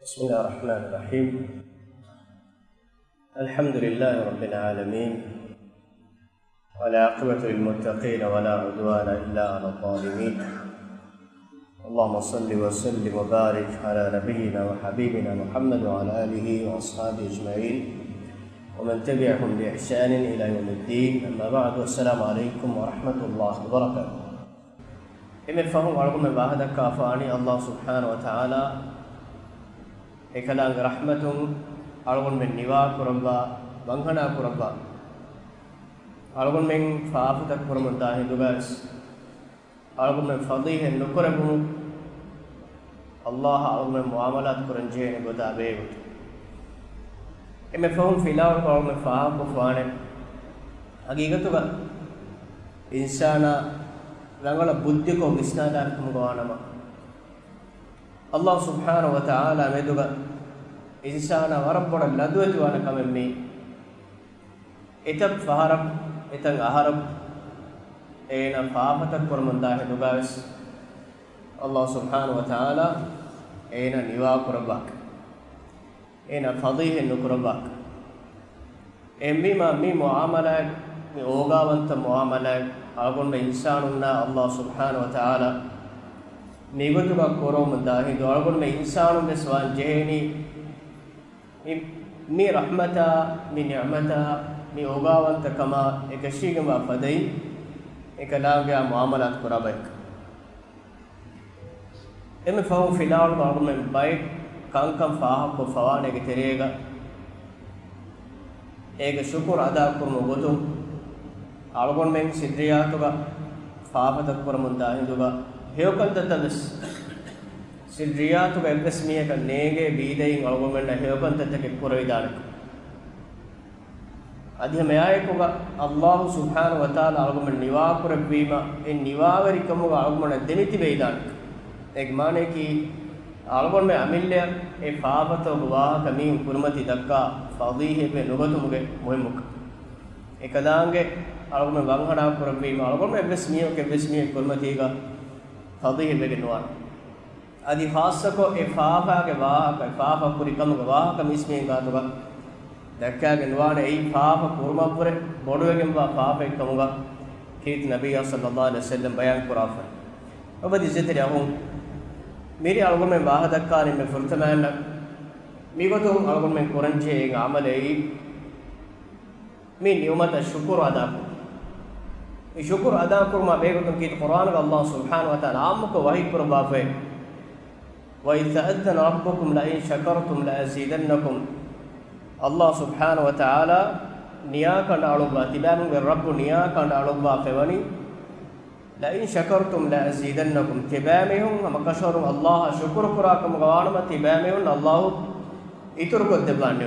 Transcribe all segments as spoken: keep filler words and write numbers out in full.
بسم الله الرحمن الرحيم. الحمد لله رب العالمين. والعاقبة للمتقين ولا عدوان إلا على الظالمين. اللهم صل وسلم وبارك على نبينا وحبيبنا محمد وعلى آله وأصحابه أجمعين ومن تبعهم بإحسان إلى يوم الدين. أما بعد، السلام عليكم ورحمة الله وبركاته. އެންމެ ފަހުން އަޅުގަނޑުމެން ވާހަކަދައްކާފާނީ، ﷲ ސުބްޙާނަހޫ ވަތަޢާލާ އެކަލާނގެ ރަޙްމަތުން އަޅުގަނޑުމެން ނިވާކުރައްވާ، ވަންހަނާކުރައްވާ، އަޅުގަނޑުމެން ފާފަތައް ކުރަމުންދާ ހިނދުގަވެސް އަޅުގަނޑުމެން ފަޟީޙަތް ނުކުރެއްވުމުން، ﷲ އަށް އަޅުގަނޑުމެން މުޢާމަލާތު ކުރަން ޖެހޭނެ ގޮތާ ބެހޭގޮތުން. އެންމެ ފަހުން ފިލާވަޅުގަ އަޅުގަނޑުމެން ފާހަގަކޮށްފާނެ، ހަގީގަތުގަ އިންސާނާ ރަނގަޅަށް ބުއްދިކޮށް ވިސްނާލާފިކަމުގަ ވާނަމަ، ﷲ ސުބްޙާނަހޫ ވަތަޢާލާ މެދުގަ އިންސާނާ ވަރަށް ބޮޑަށް ލަދުވެތިވާނެ ކަމެއް މީ. އެތައް ފަހަރަކު، އެތައް އަހަރަކު އޭނާ ފާފަތައް ކުރަމުންދާ ހިނދުގަވެސް، ﷲ ސުބްޙާނަހޫ ވަތަޢާލާ އޭނާ ނިވާކުރައްވާކަށް، އޭނާ ފަޟީޙަތް ނުކުރައްވާކަށް. އެހެންވީމާ، މި މުޢާމަލާތް، މި އޯގާވަންތަ މުޢާމަލާތް އަޅުގަނޑުމެން އިންސާނުންނާ ﷲ ސުބްޙާނަހޫ ވަތަޢާލާ މިގޮތުގަ ކުރަމުންދާ ހިނދު، އަޅުގަނޑުމެން އިންސާނުން ވެސް ވާން ޖެހޭނީ މި، މި ރަޙްމަތާ، މި ނިޢުމަތާ، މި އޯގާވަންތަކަމާ އެކަށީގެންވާ ފަދައިން އެކަލާނގެއާ މުޢާމަލާތު ކުރާ ބަޔަކަށް. އެންމެ ފަހުން ފިލާވަޅުގަ އަޅުގަނޑުމެން ބައެއް ކަންކަން ފާހަގަކޮށްފަވާނެ އޭގެ ތެރޭގަ، އޭގެ ޝުކުރު އަދާކުރުމުގެ ގޮތުން، އަޅުގަނޑުމެން ސިއްރިއްޔާތުގަ ފާފަތައް ކުރަމުންދާ ހިނދުގަ ހެޔޮކަންތައްތައް ވެސް ސިއްރިއްޔާތުގަ އެއްވެސް މީހަކަށް ނޭނގޭ ބީދައިން އަޅުގަނޑުމެންނަށް ހެޔޮކަންތައްތަކެއް ކުރެވިދާނެކަން. އަދި ހަމައެއާއެކުގަ ﷲ ސުބްޙާނަހޫ ވަތަޢާލާ އަޅުގަނޑުމެން ނިވާކުރެއްވީމަ، އެ ނިވާވެރިކަމުގަ އަޅުގަނޑުމެންނަށް ދެމިތިބެވިދާނެ. އޭގެ މާނަޔަކީ، އަޅުގަނޑުމެން އަމިއްލައަށް އެ ފާފަތަކުގެ ވާހަކަ މީހުން ކުރިމަތީ ދައްކާ ފަޟީޙަތްވެ ނުގަތުމުގެ މުހިއްމުކަން. އެކަލާނގެ އަޅުގަނޑުމެން ވަންހަނާ ކުރެއްވީމަ، އަޅުގަނޑުމެން އެއްވެސް މީހަކު އެއްވެސް މީހެއް ކުރިމަތީގަ ފަޟީޙަތްވެގެން ނުވާނެ. އަދި ޚާއްޞަކޮށް އެ ފާފާގެ ވާހަކަ، އެ ފާފަ ކުރި ކަމުގެ ވާހަކަ މީސްމީހުން ގާތުގަ ދައްކާގެން ނުވާނެ. އެއީ ފާފަ ކުރުމަށްވުރެ ބޮޑުވެގެންވާ ފާފައެއް ކަމުގަ ކީރިތި ނަބިއްޔާ ޞައްލައްލާހު ޢަލައިހި ވަސައްލަމް ބަޔާން ކުރާފަ. ލޮބުވެތި އިއްޒަތްތެރި އަޚުން، މިރޭ އަޅުގަނޑުމެން ވާހަކަ ދައްކާނީ މި ފުރަތަމައިންނަށް މިގޮތުން އަޅުގަނޑުމެން ކުރަންޖެހޭ އެއް ޢަމަލެއް މި ނިޢުމަތަށް ޝުކުރު އަދާކުރުން. މި ޝުކުރު އަދާކުރުމާ ބެހޭގޮތުން ކީރިތި ޤުރްއާނުގަ ﷲ ސުބްޙާނަހޫ ވަތަޢާލާ ޢާއްމުކޮށް ވަޙީ ކުރައްވާފައި، وَإِذْ تَأَذَّنَ رَبُّكُمْ لَئِنْ شَكَرْتُمْ لَأَزِيدَنَّكُمْ. ﷲ ސުބްޙާނަހޫ ވަތަޢާލާ ނިޔާ ކަނޑައަޅުއްވާ، ތިބާމީހުންގެ ރައްބު ނިޔާ ކަނޑައަޅުއްވާ ފެވަނީ، لَئِنْ شَكَرْتُمْ لَأَزِيدَنَّكُمْ، ތިބާމީހުން ހަމަކަށަވަރުން ﷲ އަށް ޝުކުރު ކުރާކަމުގަ ވާނަމަ، ތިބާމީހުން ﷲ އިތުރުކޮށްދެއްވާނެ.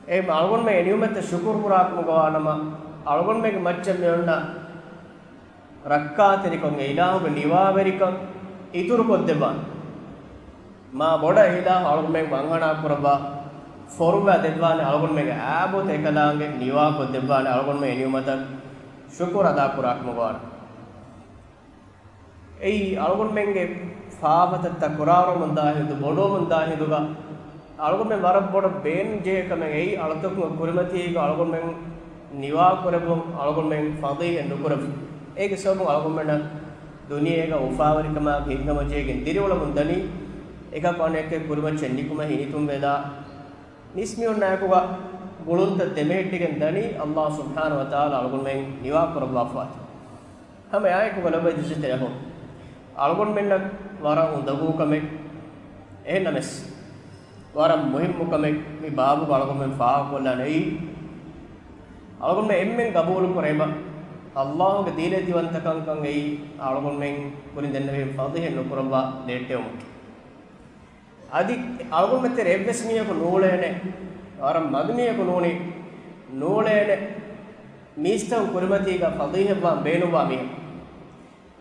އެހެން އަޅުގަނޑުމެން އެ ނިޢުމަތަށް ޝުކުރު ކުރާކަމުގަ ވާނަމަ، އަޅުގަނޑުމެންގެ މައްޗަށް މިއޮންނަ ރައްކާތެރިކަން، އެ އިލާހުގެ ނިވާވެރިކަން އިތުރުކޮށްދެއްވާނެ. މާ ބޮޑަށް އެ އިލާހު އަޅުގަނޑުމެން ވަންހަނާ ކުރައްވާ، ފޮރުވާ ދެއްވާނެ، އަޅުގަނޑުމެންގެ އާބޯތައް އެކަލާނގެ ނިވާކޮށްދެއްވާނެ، އަޅުގަނޑުމެން އެ ނިޢުމަތަށް ޝުކުރު އަދާކުރާކަމުގަ ވާނެ. އެއީ އަޅުގަނޑުމެންގެ ފާފަތައް ތަކުރާރުވަމުންދާ ހިނދު، ބޮޑުވަމުންދާ ހިނދުގަ އަޅުގަނޑުމެން ވަރަށް ބޮޑަށް ބޭނުންޖެހޭ ކަމެއް. އެއީ އަޅުތަކުންގެ ކުރިމަތީގަ އަޅުގަނޑުމެން ނިވާކުރެއްވުން، އަޅުގަނޑުމެން ފަޟީޙަތް ނުކުރެއްވުން. އޭގެ ސަބަބުން އަޅުގަނޑުމެންނަށް ދުނިޔޭގަ އުފާވެރިކަމާއެކު ހިތްހަމަޖެހިގެން ދިރިއުޅެމުން ދަނީ، އެކަކު އަނެކެއް ކުރިމައްޗަށް ނިކުމެ ހިނިތުންވެލާ، މީސްމީހުންނާއެކުގަ ގުޅުންތައް ދެމެހެއްޓިގެން ދަނީ، ﷲ ސުބްޙާނަހޫ ވަތަޢާލާ އަޅުގަނޑުމެން ނިވާކުރައްވާފައި. ހަމައެއާއެކުގަ ލޮބުވެތި އިއްޒަތްތެރި އަޚުން، އަޅުގަނޑުމެންނަށް ވަރަށް އުނދަގޫ ކަމެއް، އެހެންނަމަވެސް، ވަރަށް މުހިއްމު ކަމެއް މި ބާބުގަ އަޅުގަނޑުމެން ފާހަގަކޮށްލާނެ. އެއީ، އަޅުގަނޑުމެން އެންމެން ގަބޫލުކުރޭ ބަ، ﷲގެ ދީލަތިވަންތަކަންކަން އެއީ، އަޅުގަނޑުމެން ކުރިން ދެންނެވި ފަޟީޙަތް ނުކުރައްވާ ދޭއްޓެވުމަކީ. އަދި އަޅުގަނޑުމެން ތެރޭ އެއްވެސް މީހަކު ނޫޅޭނެ، ވަރަށް މަދު މީހަކު ނޫނީ، ނޫޅޭނެ މީސްތަކުން ކުރިމަތީގަ ފަޟީޙަތްވާން ބޭނުންވާ މީހަކު.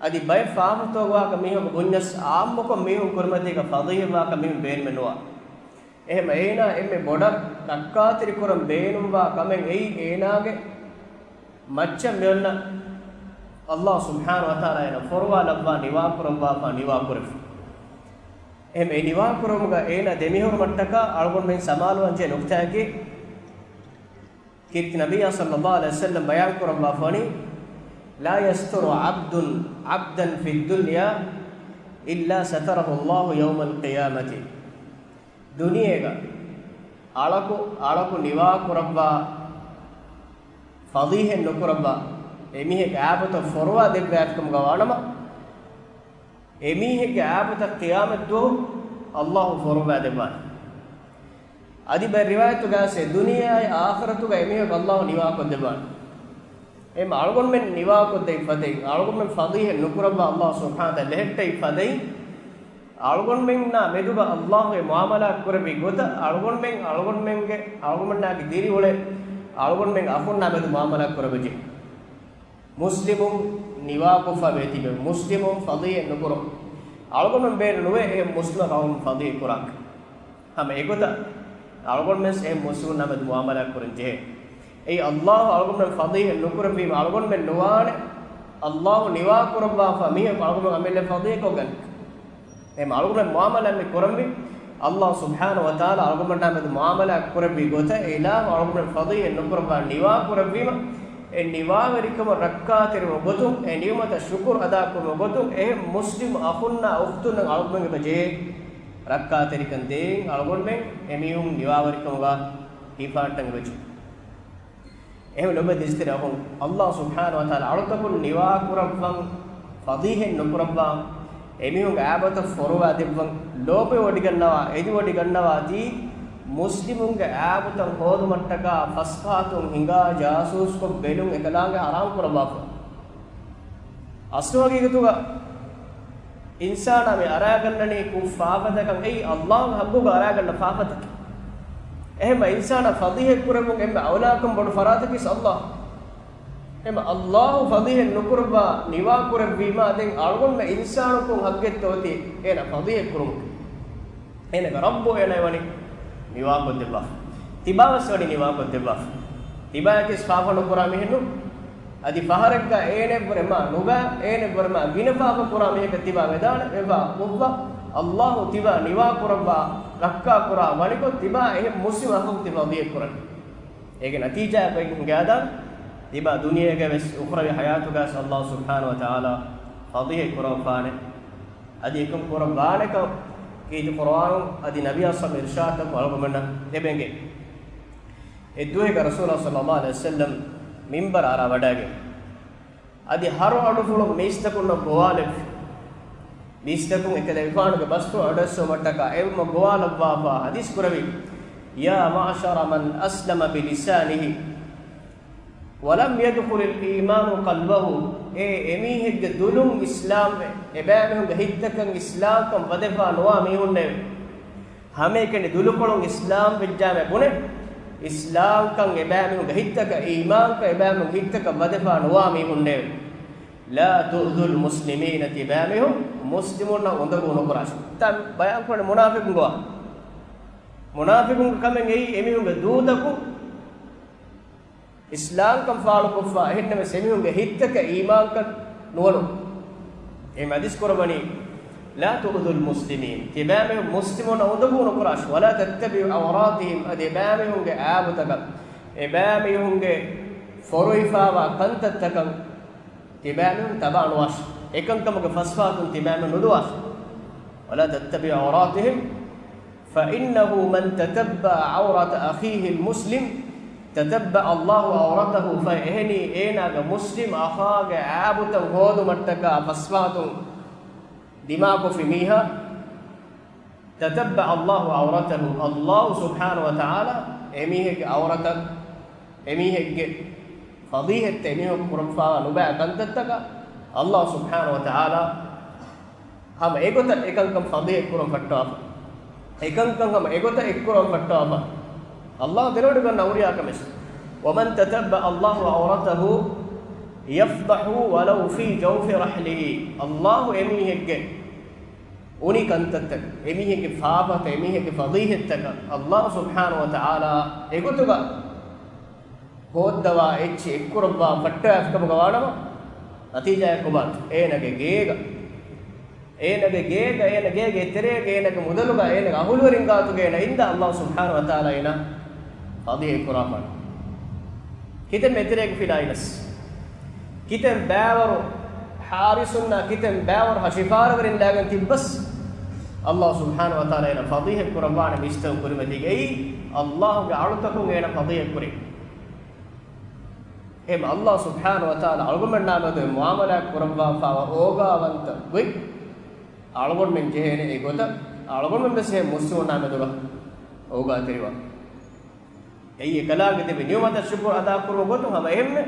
އަދި ބައެއް ފާފަތަކުގެ ވާހަކަ މީހަކު ބުންޏަސް އާއްމުކޮށް މީހުން ކުރިމަތީގަ ފަޟީޙަތްވާކަށް މީހުން ބޭނުމެއް ނުވާ. އެހެން އޭނާ އެންމެ ބޮޑަށް ރައްކާތެރިކުރަން ބޭނުންވާ ކަމެއް އެއީ އޭނާގެ މައްޗަށް މިއޮންނަ ﷲ ސުބްޙާނަހޫ ވަތަޢާލާ އޭނާ ފޮރުވާލައްވާ ނިވާކުރައްވާފަ ނިވާކުރެއްވުން. އެހެން އެ ނިވާކުރުމުގަ އޭނާ ދެމިހުރުމަށްޓަކާ އަޅުގަނޑުމެން ސަމާލުވާންޖެހޭ ނުކްތާއެކޭ، ކީރިތި ނަބިއްޔާ ޞައްލައްލާހު ޢަލައިހި ވަސައްލަމް ބަޔާންކުރައްވާފަވަނީ، "لا يستر عبد عبدا في الدنيا إلا ستره الله يوم القيامة." ދުނިޔޭގަ އަޅަކު އަޅަކު ނިވާކުރައްވާ، ފަޟީޙަތް ނުކުރައްވާ، އެމީހެއްގެ އާބަތައް ފޮރުވާ ދެއްވާތިކަމުގަ ވާނަމަ، އެމީހެއްގެ އާބަތައް ޤިޔާމަތްދުވަހު އައްލާހު ފޮރުވާ ދެއްވާނެ. އަދި ބައެއް ރިވާޔަތުގައި ދުނިޔެއާއި އާޚިރަތުގަ އެމީހަކު އައްލާހު ނިވާކޮށްދެއްވާނެ. އެހެން އަޅުގަނޑުމެން ނިވާކޮށްދެއްވި ފަދައިން، އަޅުގަނޑުމެން ފަޟީޙަތް ނުކުރައްވާ އައްލާހު ސުބްޙާނަހު ވަތަޢާލާ ލެހެއްޓެވި ފަދައިން، އަޅުގަނޑުމެންނާ މެދުގަ އައްލާހު އެ މުޢާމަލާތް ކުރެއްވި ގޮތަށް، އަޅުގަނޑުމެން އަޅުގަނޑުމެންގެ އަޅުގަނޑުމެންނާގެ ދިރިއުޅޭ އަޅުގަނޑުމެން އަޚުންނާ މެދު މުޢާމަލާތް ކުރެވިއްޖެ. މުސްލިމުން ނިވާކޮށްފަ ވޭތިބެ، މުސްލިމުން ފަޟީޙަތް ނުކުރުން. އަޅުގަނޑުމެން ބޭނުން ނުވޭ އެ މުސްލިމަކު އަޅުގަނޑު ފަޟީޙަތް ކުރާކަށް. ހަމަ އެގޮތަށް އަޅުގަނޑުމެން އެ މުސްލިމުންނާ މެދު މުޢާމަލާތް ކުރަން ޖެހޭ. އެއީ އައްލާހު އަޅުގަނޑުމެން ފަޟީޙަތް ނުކުރެއްވީމަ އަޅުގަނޑުމެން ނުވާނެ އައްލާހު ނިވާކުރައްވާފަ މީހަކު އަޅުގަނޑުމެން އަމިއްލަ ފަޟީޙަތް ކޮށްގަންނަ. އެހެން އަޅުގަނޑުމެން މުޢާމަލާތް މި ކުރަންވީ، އައްލާހު ސުބްޙާނަހު ވަތަޢާލާ އަޅުގަނޑުމެންނާ މެދު މުޢާމަލާތް ކުރެއްވި ގޮތަށް، އެ އިލާހު އަޅުގަނޑުމެން ފަޟީޙަތް ނުކުރައްވާ ނިވާ ކުރެއްވީމަ، އެ ނިވާވެރިކަމަށް ރައްކާތެރިވުމުގެ ގޮތުން، އެ ނިޢުމަތަށް ޝުކުރު އަދާކުރުމުގެ ގޮތުން، އެހެން މުސްލިމް އަޚުންނާ އުޚްތުންނަށް އަޅުގަނޑުމެން އެބަ ޖެހޭ ރައްކާތެރިކަން ދޭން އަޅުގަނޑުމެން އެމީހުން ނިވާވެރިކަމުގަ ހިފާއްޓަން އެބަޖެހޭ. އެހެން ލޮބުވެތި އިސްތިރި އަޚުން، އައްލާހު ސުބްޙާނަހު ވަތަޢާލާ އަޅުތަކުން ނިވާކުރައްވަން، ފަޟީޙަތް ނުކުރައްވާ، އެމީހުންގެ އާބަތަށް ފޮރުވާ ދެއްވަން، ލޯބިވޮޑިގަންނަވާ، އެދިވޮޑިގަންނަވާތީ، މުސްލިމުންގެ އާބަތައް ހޯދުމަށްޓަކާ ފަސްފާތުން ހިނގާ ޖާސޫސްކޮށް ބެލުން އެކަލާނގެ ހަރާމް ކުރައްވާފަ. އަސްލު ހަގީގަތުގަ އިންސާނާ މި އަރާގަންނަނީ ކޮން ފާފަތަކަށް؟ އެއީ އައްލާހުގެ ހައްގުގަ އަރާގަންނަ ފާފަތަކެއް. އެހެންމަ އިންސާނާ ފަޟީޙަތް ކުރެއްވުން އެންމެ އައުލާކަން ބޮޑު ފަރާތަކީ އައްލާހު. އެހެންމަ އައްލާހު ފަޟީޙަތް ނުކުރައްވާ ނިވާ ކުރެއްވީމާ، ދެން އަޅުގަނޑުމެން އިންސާނަކުން ހައްގެއްތޯ އޮތީ އޭނާ ފަޟީޙަތް ކުރުމުގެ؟ އޭނާގެ ރައްބު އޭނާ ވަނީ ނިވާކޮށްދެއްވާފަ. ތިބާވެސް ވަނީ ނިވާކޮށްދެއްވާފަ. ތިބާއަކީ ފާފަ ނުކުރާ މީހެއް ނޫން. އަދި ފަހަރެއްގަ އޭނައަށްވުރެ މާ ނުބައި، އޭނައަށްވުރެ މާ ގިނަ ފާފަ ކުރާ މީހަކަށް ތިބާ ވެދާނެ، ވެފާ އޮއްވާ، އައްލާހު ތިބާ ނިވާ ކުރައްވާ، ރައްކާ ކުރާ ވަނިކޮށް، ތިބާ އެހެން މުސްލިމް އަޚަކު ތިބާ ވިޔަ ކުރަން. އޭގެ ނަތީޖާއަކަށް އެނގިއްޖެ ތިބާ ދުނިޔޭގަ ވެސް އުޚްރަވީ ހަޔާތުގަ ވެސް އައްލާހު ސުބްޙާނަހު ވަތަޢާލާ ފަޟީޙަތް ކުރައްވާފާނެ. އަދި އެކަން ކުރައްވާނެކަން ކީރިތި ޤުރުއާނުން އަދި ނަބިއްޔާ ޞައްލަﷲު ޢަލައިހި ވަސައްލަމް އިރުޝާދުތަކުން އަޅުގަނޑުމެންނަށް ލިބެންޖެހޭ. އެއްދުވަހެއްގަ ރަސޫލާ ޞައްލަﷲު ޢަލައިހި ވަސައްލަމް މިންބަރަށް އަރާ ވަޑައިގެން، އަދި ހަރު އަޑުފުޅުން މީސްތަކުންނަށް ގޮވާލެއްވި. މީސްތަކުން އެކަލޭގެފާނުގެ ބަސްފުޅު އަޑުއެއްސުމަށްޓަކާ އެވުމަށް ގޮވާލައްވާފަ ޙަދީޘް ކުރެއްވި، يا معشر من أسلم بلسانه ولم يدخل الإيمان قلبه، އޭ އެމީހެއްގެ ދުލުން އިސްލާމްވެ، އެބައިމީހުންގެ ހިތްތަކަށް އިސްލާމްކަން ވަދެފާ ނުވާ މީހުންނޭވެ. ހަމައެކަނި ދުލުކޮޅުން އިސްލާމް ވެއްޖާމޭ ބުނެ، އިސްލާމްކަން އެބައިމީހުންގެ ހިތްތަކަށް، އީމާންކަން އެބައިމީހުންގެ ހިތްތަކަށް ވަދެފާ ނުވާ މީހުންނޭވެ. لا تؤذوا المسلمين، ތިބައިމީހުން މުސްލިމުންނަށް އުނދަގޫ ނުކުރާށި. ތަން ބަޔާންކުރަނީ މުނާފިޤުންގެ ވާހަކަ. މުނާފިޤުންގެ ކަމެއް އެއީ އެމީހުންގެ ދޫތަކުން އިސްލާމްކަން ފާޅުކޮށްފަ، އެހެންނަމަވެސް އެމީހުންގެ ހިތްތަކަށް އީމާންކަން ނުވަނު. އެ ޙަދީޘް ކުރައްވަނީ، لا تؤذوا المسلمين، ތިބައިމީހުން މުސްލިމުންނަށް އުނދަގޫ ނުކުރާށި، ولا تتبعوا عوراتهم، އަދި އެބައިމީހުންގެ އާބުތަކަށް، އެބައިމީހުންގެ ފޮރުވިފާވާ ކަންތައްތަކަށް ތިބައިމީހުން ތަބާ ނުވާށި. އެކަންކަމުގެ ފަސްފާތުން ތިބައިމީހުން ނުދުވާށި. ولا تتبعوا عوراتهم، فإنه من تتبع عورة أخيه المسلم تتبع الله عورته، ފަހެ އެހެނީ އޭނާގެ މުސްލިމް އަޚާގެ އާބުތައް ހޯދުމަށްޓަކާ ފަސްފާތުން ދިމާކޮށްފި މީހާ، تتبع الله عورته، އައްލާހު ސުބްޙާނަހު ވަތަޢާލާ އެމީހެއްގެ ޢައުރަތަށް، އެމީހެއްގެ ފަޟީޙަތްތައް، އެމީހަކު ކުރައްވާ ނުބައި ކަންތައްތަކަށް އައްލާހު ސުބްޙާނަހު ވަތަޢާލާ ހަމަ އެގޮތަށް އެކަންކަން ފަޟީޙަތް ކުރަން ފައްޓާފަ. އެކަންކަން ހަމަ އެގޮތަށް އެއްކުރަން ފައްޓާފަ. އައްލާހު ދެނެވޮޑިގަންނަ އަނބިޔާ ކަމެސް. ومن تتبع الله عورته يفضحه ولو في جوف رحله. އައްލާހު އެމީހެއްގެ އުނި ކަންތައްތައް، އެމީހެއްގެ ފާފަތައް، އެމީހެއްގެ ފަޟީޙަތްތަކަށް އައްލާހު ސުބްޙާނަހު ވަތަޢާލާ އެގޮތުގަ ހޯއްދަވާ އެއްޗެއް އެއްކުރައްވާ ފައްޓާފިކަމުގަ ވާނަމަ، ނަތީޖާއަކީ ކޮބާތޯ؟ އޭނާގެ ގޭގަ އޭނަގެ ގޭގަ، އޭނަ ގޭގެ ތެރޭގަ، އޭނަގެ މުދަލުގަ، އޭނަގެ އަހުލުވެރިން ގާތުގަ އޭނަ އިންދާ، އައްލާހު ސުބްޙާނަހު ވަތަޢާލާ އޭނަ ފަޟީޙަތް ކުރާފަ. ކިތަންމެ އެތެރޭގަ ފިލާ އިނަސް، ކިތަން ބައިވަރު ޙާރިސުންނާ، ކިތަން ބައިވަރު ހަށިފާރަވެރިން ލާގެން ތިއްބަސް، އައްލާހު ސުބްޙާނަހު ވަތަޢާލާ އޭނަ ފަޟީޙަތް ކުރައްވާނެ މީސްތަކުން ކުރިމަތީގައި، އައްލާހުގެ އަޅުތަކުން އޭނަ ފަޟީޙަތް ކުރި. އެހެން އައްލާހު ސުބްޙާނަހު ވަތަޢާލާ އަޅުގަނޑުމެންނާ މެދު މުޢާމަލާތް ކުރައްވާފައިވާ އޯގާވަންތަ ގޮތް، އަޅުގަނޑުމެން ޖެހޭނެ އެ ގޮތަށް، އަޅުގަނޑުމެން ވެސް އެހެން މުސްލިމުންނާ މެދުގަ އޯގާތެރިވާ. އެއީ އެކަލާނގެ ދެއްވި ނިޢުމަތަށް ޝުކުރު އަދާކުރުމުގެ ގޮތުން ހަމަ އެހެންމެ،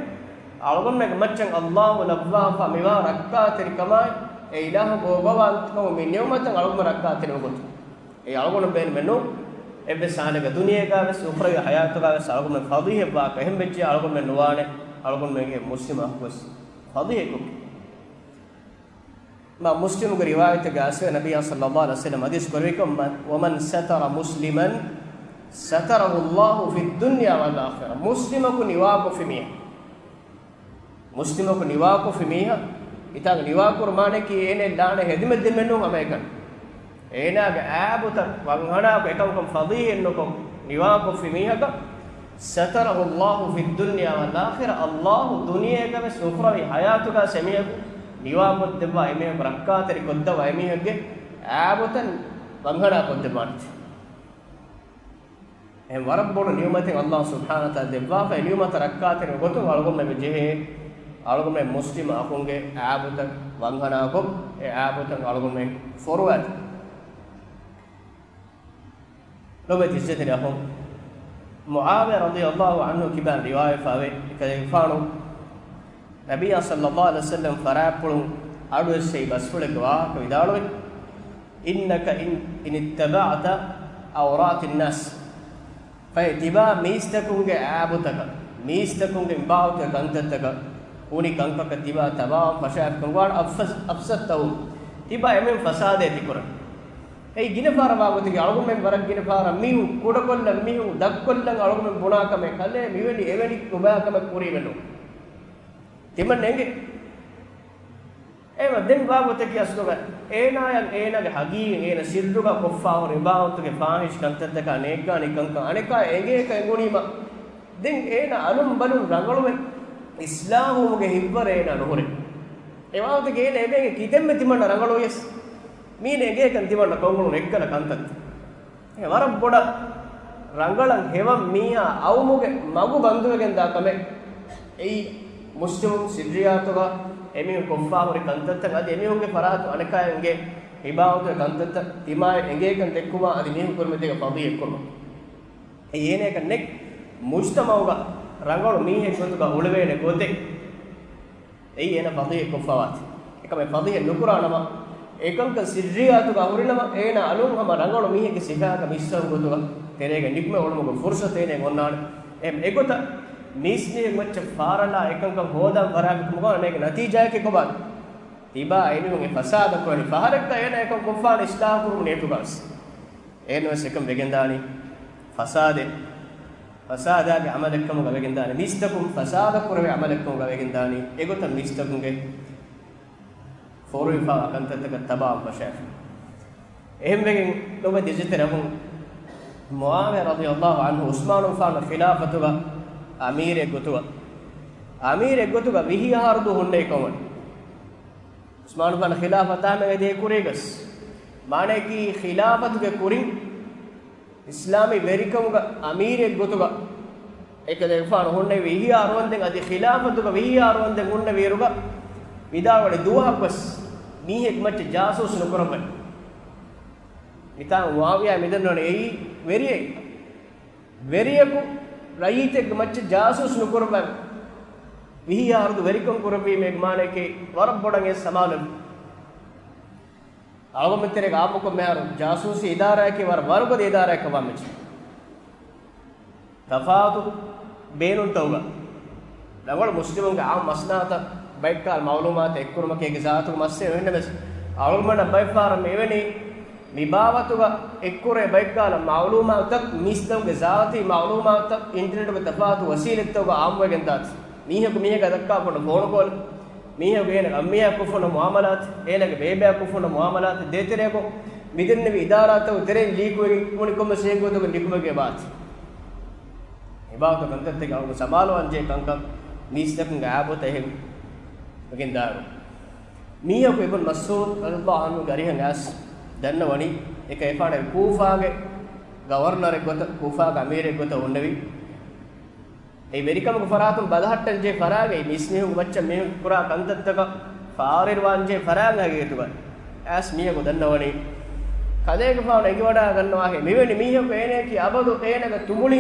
އަޅުގަނޑުމެންގެ މައްޗަށް އައްލާހު ލައްވާފަ މިވާ ރައްކާތެރިކަމާއި، އެ އިލާހުގެ އޯގާވަންތަކަމުން މި ނިޢުމަތަށް އަޅުގަނޑު ރައްކާތެރިވުމުގެ ގޮތުން. އެ އަޅުގަނޑު ބޭނުމެއް ނޫން، އެއްވެސް ހާލެއްގަ ދުނިޔޭގަ ވެސް އުޚްރަވީ ޙަޔާތުގަ ވެސް އަޅުގަނޑުމެން ފަޟީޙަތްވާކަށް. އެހެން ވެއްޖެ އަޅުގަނޑުމެން ނުވާނެ، އަޅުގަނޑުމެންގެ މުސްލިމް އަޚު ވެސް ފަޟީޙަތްކޮށްގެން. މާ މުސްލިމުގެ ރިވާޔަތެއްގަ އައިސްވޭ، ނަބިއްޔާ ޞައްލައްލާހު ޢަލައިހި ވަސައްލަމް ޙަދީޘް ކުރެއްވިކޮށް، "ومن ستر مسلما ستره الله في الدنيا والآخرة." މުސްލިމަކު ނިވާކޮށްފި މީހާ، މުސްލިމަކު ނިވާކޮށްފި މީހާ، އިތާގަ ނިވާކުރު މާނައަކީ އޭނައަށް ލާނެ ހެދިމެއް ދިންމެއް ނޫން ހަމައެކަނި. އޭނާގެ އާބުތައް ވަންހަނާކޮށް، އެކަންކަން ފަޟީޙަތްނުކޮށް ނިވާކޮށްފި މީހަކަށް، ستره الله في الدنيا والآخرة، އައްލާހު ދުނިޔޭގަ ވެސް އުޚްރަވީ ޙަޔާތުގަ ވެސް އެމީހަކު ނިވާކޮށްދެއްވާ، އެމީހަކު ރައްކާތެރިކޮށްދެއްވާ، އެމީހެއްގެ އާބުތައް ވަންހަނާކޮށްދެއްވާނެތީ. އެހެން ވަރަށް ބޮޑު ނިޢުމަތެއް އައްލާހު ސުބްޙާނަހު ވަތަޢާލާ ދެއްވާފަ، އެ ނިޢުމަތަށް ރައްކާތެރިވުމުގެ ގޮތުން އަޅުގަނޑުމެން ޖެހޭ އަޅުގަނޑުމެން މުސްލިމް އަޚުންގެ އާބުތައް ވަންހަނާކޮށް، އެ އާބުތައް އަޅުގަނޑުމެން ފޮރުވާތި. ލޮބުވެތި ޢިއްޒަތްތެރި އަޚުން މުޢާވިޔާ ރަޟިޔައްލާހު ޢަންހު ކިބާ ރިވާޔަތްވެފައިވޭ، އެކަލޭގެފާނު ނަބިއްޔާ ޞައްލައްލާހު ޢަލައިހި ވަސައްލަމް ފަރާތްޕުޅުން އަޑުއެއްސެވި ބަސްފުޅެއްގެ ވާހަކަ ވިދާޅުވި، "إنك إن، إن اتبعت عورات الناس." ފަހެ ތިބާ މީސްތަކުންގެ އާބުތަކަށް، މީސްތަކުންގެ މިބާވަތުގެ ކަންތައްތަކަށް، އުނި ކަންކަން ތިބާ ތަބާވާން ފަށާފިކަމުގަ އަފްސަ، أفسدتهم، ތިބާ އެމެން ފަސާދައެއް ތިކުރަން. އެއީ ގިނަ ފަހަރަށް ވާގޮތަކީ އަޅުގަނޑުމެން ވަރަށް ގިނަ ފަހަރަށް މީހުން ކުޑަކޮށްލަން، މީހުން ދަށްކޮށްލަން އަޅުގަނޑުމެން ބުނާ ކަމެއް ކަލޭ މިވެނި އެވެނި ނުބައި ކަމެއް ކުރީމެއް ނޫން. ތިމަން އެނގޭ. އެވަ ދެން ވާގޮތަކީ އަސްލުގަ އޭނާޔަށް އޭނާގެ ހަގީގަތް އޭނާ ސިއްރުގަ ކޮށްފާ ހުރި އިބާވަތުގެ ފާހިޝް ކަންތައްތަކާ ނޭއްގާނީ ކަންކަން އަނެކާ އެނގޭކަން އެނގުނީމަ، ދެން އޭނާ އަލުން ބަލުން ރަނގަޅުވެ އިސްލާހުވުމުގެ ހިތްވަރެއް އޭނާ ނުހުރޭ. އެވާގޮތަކީ އޭނާ އެބޭގެ ކިތަންމެ ތިމަންނަ ރަނގަޅުވިޔަސް، މީނަ އެނގޭކަން ތިމަންނަ ކޮށްގުޅުން އެއްކަލަ ކަންތައްތައް. އެ ވަރަށް ބޮޑަށް ރަނގަޅަށް ހެވަން މީހާ އައުމުގެ މަގު ބަންދުވެގެންދާ ކަމެއް. އެއީ މުސްލިމުން ސިއްރިއްޔާތުގަ އެމީހުން ކޮށްފާ ހުރި ކަންތައްތައް އަދި އެމީހުންގެ ފަރާތު އަނެކާއެއްގެ އިބާވަތުގެ ކަންތައްތައް ތިމާއަށް އެނގޭކަން ދެއްކުމާ އަދި މީހުން ކުރިމަތީގަ ފަޟީޙަތްކުރުމަށް. އެ އޭނައަކަށް ނެތް މުޖްތަމަޢުގަ ރަނގަޅު މީހެއް ގޮތުގަ އުޅެވޭނެ ގޮތެއް. އެއީ އޭނަ ފަޟީޙަތްކޮށްފަވާތީ. އެކަމެއް ފަޟީޙަތް ނުކުރާނަމަ، އެކަންކަން ސިއްރިއްޔާތުގަ ހުރިނަމަ، އޭނަ އަލުން ހަމަ ރަނގަޅު މީހެއްގެ ސިފައަކަށް މީސްތަކުން ގޮތުގަ ތެރޭގަ ނިކުމެ އުޅުމުގެ ފުރުޞަތު އޭނައަށް އޮންނާނެ. އެ، އެގޮތަށް މީސްމީހެއް މައްޗަށް ފާރަލާ އެކަންކަން ހޯދާން ފަރާތް ކުރުމުގަ އޭނަގެ ނަތީޖާއަކީ ކޮބާ؟ ތިބާ އެމީހުން އެ ފަސާދަ ކުރަނީ ފަހަރެއްގަ އޭނަ އެކަން ކޮށްފާނެ އިސްލާހު ކުރުމުގެ ނިޔަތުގަވެސް. އޭނަވެސް އެކަން ވެގެންދާނީ ފަސާދެއް، ފަސާދާގެ ޢަމަލެއްކަމުގަ ވެގެންދާނީ. މީސްތަކުން ފަސާދަ ކުރެވޭ ޢަމަލެއްކަމުގަ ވެގެންދާނީ. އެގޮތަށް މީސްތަކުންގެ ފޯރުވިފާވާ ކަންތައްތަކަށް ތަބާވާން ފަށާފި. އެހެންވެގެން ލޮބުވެތި ޢިއްޒަތްތެރި އަޚުން މުޢާވިޔާ ރަޟިޔައްލާހު ޢަންހު ޢުސްމާނުގެފާނު ޚިލާފަތުގަ އަމީރެއްގޮތުގަ، އަމީރެއްގޮތުގަ ވިހި އަހަރު ދުވަހު ހުންނެވި ކަމުގަ ޢުސްމާނުގެފާނު ޚިލާފަތާމެ ދޭ ކުރީގަސް، މާނައަކީ ޚިލާފަތުގެ ކުރިން އިސްލާމީ ވެރިކަމުގަ އަމީރެއްގޮތުގަ އެކަލޭގެފާނު ހުންނެވި ވިހި އަހަރު ދެން އަދި ޚިލާފަތުގަ ވިހި އަހަރު ދެން ހުންނެވިއިރުގަ ވިދާޅުވަނީ ދުވަހަކުވެސް މީހެއްގެ މައްޗަށް ޖާސޫސް ނުކުރައްވަން. މިތާ މުޢާވިޔާ މިދަންނަވަނީ އެއީ ވެރިއެއް. ވެރިޔަކު ރައްޔިތެއްގެ މައްޗަށް ޖާސޫސް ނުކުރައްވަން. ވިހި އަހަރު ވެރިކަން ކުރެއްވީމޭގެ މާނައަކީ ވަރަށް ބޮޑަށް އެ ސަމާލު. އަޅުގަނޑުމެން ތެރޭގަ އާއްމުކޮށް މިހާރު ޖާސޫސީ އިދާރާއަކީ ވަރަށް ވަރުގަދަ އިދާރާއަކަށް ވާން މިއީ. ތަފާތު ބޭނުންތަކުގަ ރަނގަޅު މުސްލިމުންގެ އާއްމު މަސްލަހަތަށް ބައެއްކާލަ މަޢުލޫމާތު އެއްކުރުމަކީ އޭގެ ޒާތުގެ މައްސަލައެއް. އެހެންނަމަވެސް އަޅުގަނޑަށް ބައެއްފަހަރަށް މިއެވެނީ މި ބާވަތުގަ އެއްކުރޭ ބައެއްކާލަ މަޢުލޫމާތުތައް މީސްތަކުންގެ ޒާތީ މަޢުލޫމާތުތައް އިންޓަރނެޓުގެ ތަފާތު ވަސީލަތްތަކުގަ އާއްމުވެގެން ދާތީ. މީހަކު މީހަކާ ދައްކާފަ ފޯނު ކޯލް މީހަކު އޭނަ އަންމީހާ ކޮށްފަ ހުންނަ މުއާމަލާތު، އޭނަގެ ބޭބެއާ ކޮށްފަ ހުންނަ މުއާމަލާތު، ދޭތެރޭގަ މިދެންނެވި އިދާރާތައް ތެރެއިން ލީކުވެގެން އުޅުނީ ކޮންމެސް އެހެން ގޮތަކަށް ނިކުމެގެން ވާތީ. އެބާވަތު ކަންތައްތަކެއް އަޅުގަނޑު ސަމާލުވާންޖެހޭ ކަންކަން މީސްތަކުންގެ އާބޮތަށް އެހެން ވެގެން ދާއިރު. މީހަކު އިބްނު މަސްޢޫދު ރަޟިޔަﷲ ޢަންހުގެ އަރިހަށް އައިސް ދަންނަވަނީ، އެކަލޭގެފާނު ކޫފާގެ ގަވަރުނަރެއް ގޮތަށް، ކޫފާގެ އަމީރެއް ގޮތަށް ހުންނެވި. އެ ވެރިކަމުގެ ފަރާތުން ބަލަހައްޓަންޖެހޭ ފަރާތްގައި މީސްމީހުންގެ މައްޗަށް މީހުން ކުރާ ކަންތައްތަކަށް ފާރިރުވާންޖެހޭ ފަރާތް ހަގީގަތުގައި އައިސް މީހަކު ދަންނަވަނީ، ކަލޭގެފާނު އެނގިވަޑައިގަންނަވާހެން މިވެނި މީހަކު އޭނައަކީ އަބަދު އޭނަގެ ތުނބުޅި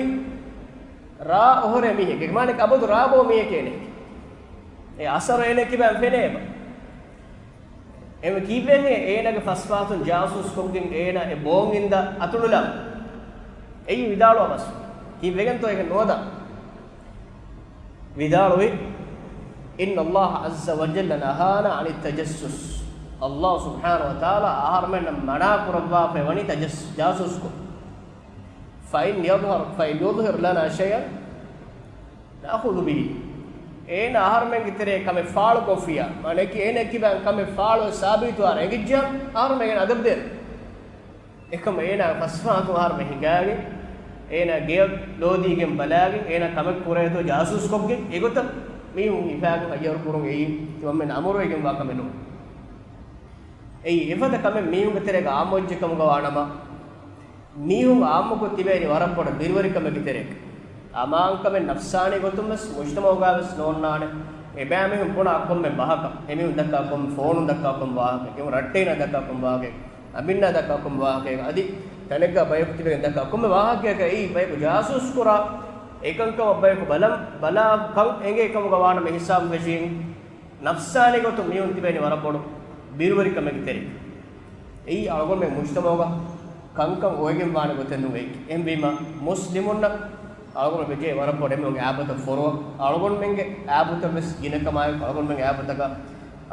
ރާ އޮހޮރޭ މީހެއް. އެ މާނައަކީ އަބަދު ރާ ބޯ މީހެކޭ އޭނައަކީ. އެ އަސަރު އޭނައަކީ ކިބައިން ފެނޭ އެބަ. އެމަ ކީއްވެގެން އޭނަގެ ފަސްފާތުން ޖާސޫސްކޮށްގެން އޭނަ އެ ބޯން އިންދާ އަތުޅުލާ؟ އެއީ ވިދާޅުވާ ބަސް. ކީއްވެގެންތޯ އޭގެ ނުވަދާ؟ ވިދާޅުވި، إن الله عز وجل نهانا عن التجسس. ﷲ ސުބްޙާނަހޫ ވަތަޢާލާ އަހަރުމެންނަށް މަނާ ކުރައްވާފައި ވަނީ ތަޖަސް-، ޖާސޫސްކޮށް. فإن يظهر، فإن يظهر لنا شيئا نأخذ به. އޭނަ އަހަރުމެންގެ ތެރޭ ކަމެއް ފާޅުކޮށްފިއްޔާ، މާނައަކީ އޭނަ ކިބައިން ކަމެއް ފާޅުވެ ސާބިތުވާ ރެގިއްޖިއްޔާ، އަހަރުމެން އަދަބު ދޭނެ. އެކަމަ އޭނާ ފަސްފާތު އަހަރުމެން ހިނގާގެން، އޭނާ ގެޔަށް ލޯދީގެން ބަލާގެން، އޭނާ ކަމެއް ކުރޭތޯ ޖާސޫސްކޮށްގެން، އެގޮތަށް މީހުން ހިފާގެން ހައްޔަރު ކުރުން އެއީ ތިމަންމެން އަމުރުވެގެންވާ ކަމެއް ނޫން. އެއީ އެފަދަ ކަމެއް މީހުންގެ ތެރޭގަ އާއްމުވެއްޖެ ކަމުގަ ވާނަމަ، މީހުން އާއްމުކޮށް ތިބޭނީ ވަރަށް ބޮޑަށް ބިރުވެރިކަމެއްގެ ތެރޭގަ. އަމާންކަމެއް ނަފްސާނީ ގޮތުން ވެސް މުޖްތަމަޢުގަ ވެސް ނޯންނާނެ. އެބައިމީހުން ބުނާ ކޮންމެ ބަހަކަށް، އެމީހުން ދައްކާ ކޮންމެ ފޯނުން ދައްކާ ކޮންމެ ވާހަކައެއް، އެމީހުން ރައްޓެހިންނާ ދައްކާ ކޮންމެ ވާހަކައެއް، އަނބިންނާ ދައްކާ ކޮންމެ ވާހަކައެއް، އަދި ތަނެއްގަ ބަޔަކު ތިބެގެން ދައްކާ ކޮންމެ ވާހަކައަކަށް އެއީ ބަޔަކު ޖާސޫސް ކުރާ، އެކަންކަމަށް ބަޔަކު ބަލަން، ބަލާ ކަން އެނގޭ ކަމުގަ ވާނަމަ ހިސާބު ފެށީން. ނަފްސާނީ ގޮތުން މީހުން ތިބޭނީ ވަރަށް ބޮޑު ބިރުވެރިކަމެއްގެ ތެރޭ. އެއީ އަޅުގަނޑުމެން މުޖްތަމަޢުގަ ކަންކަން އޮވެގެން ވާނެ ގޮތެއް ނޫން އެއީ. އެހެންވީމަ، މުސްލިމުންނަށް އަޅުގަނޑު ވެއްޖެ ވަރަށް ބޮޑު އެމީހުންގެ އާބޮތަށް ފޮރުވަން. އަޅުގަނޑުމެންގެ އާބޮތަށް ވެސް ގިނަ ކަމާއެކު އަޅުގަނޑުމެންގެ އާބޮތަކަށް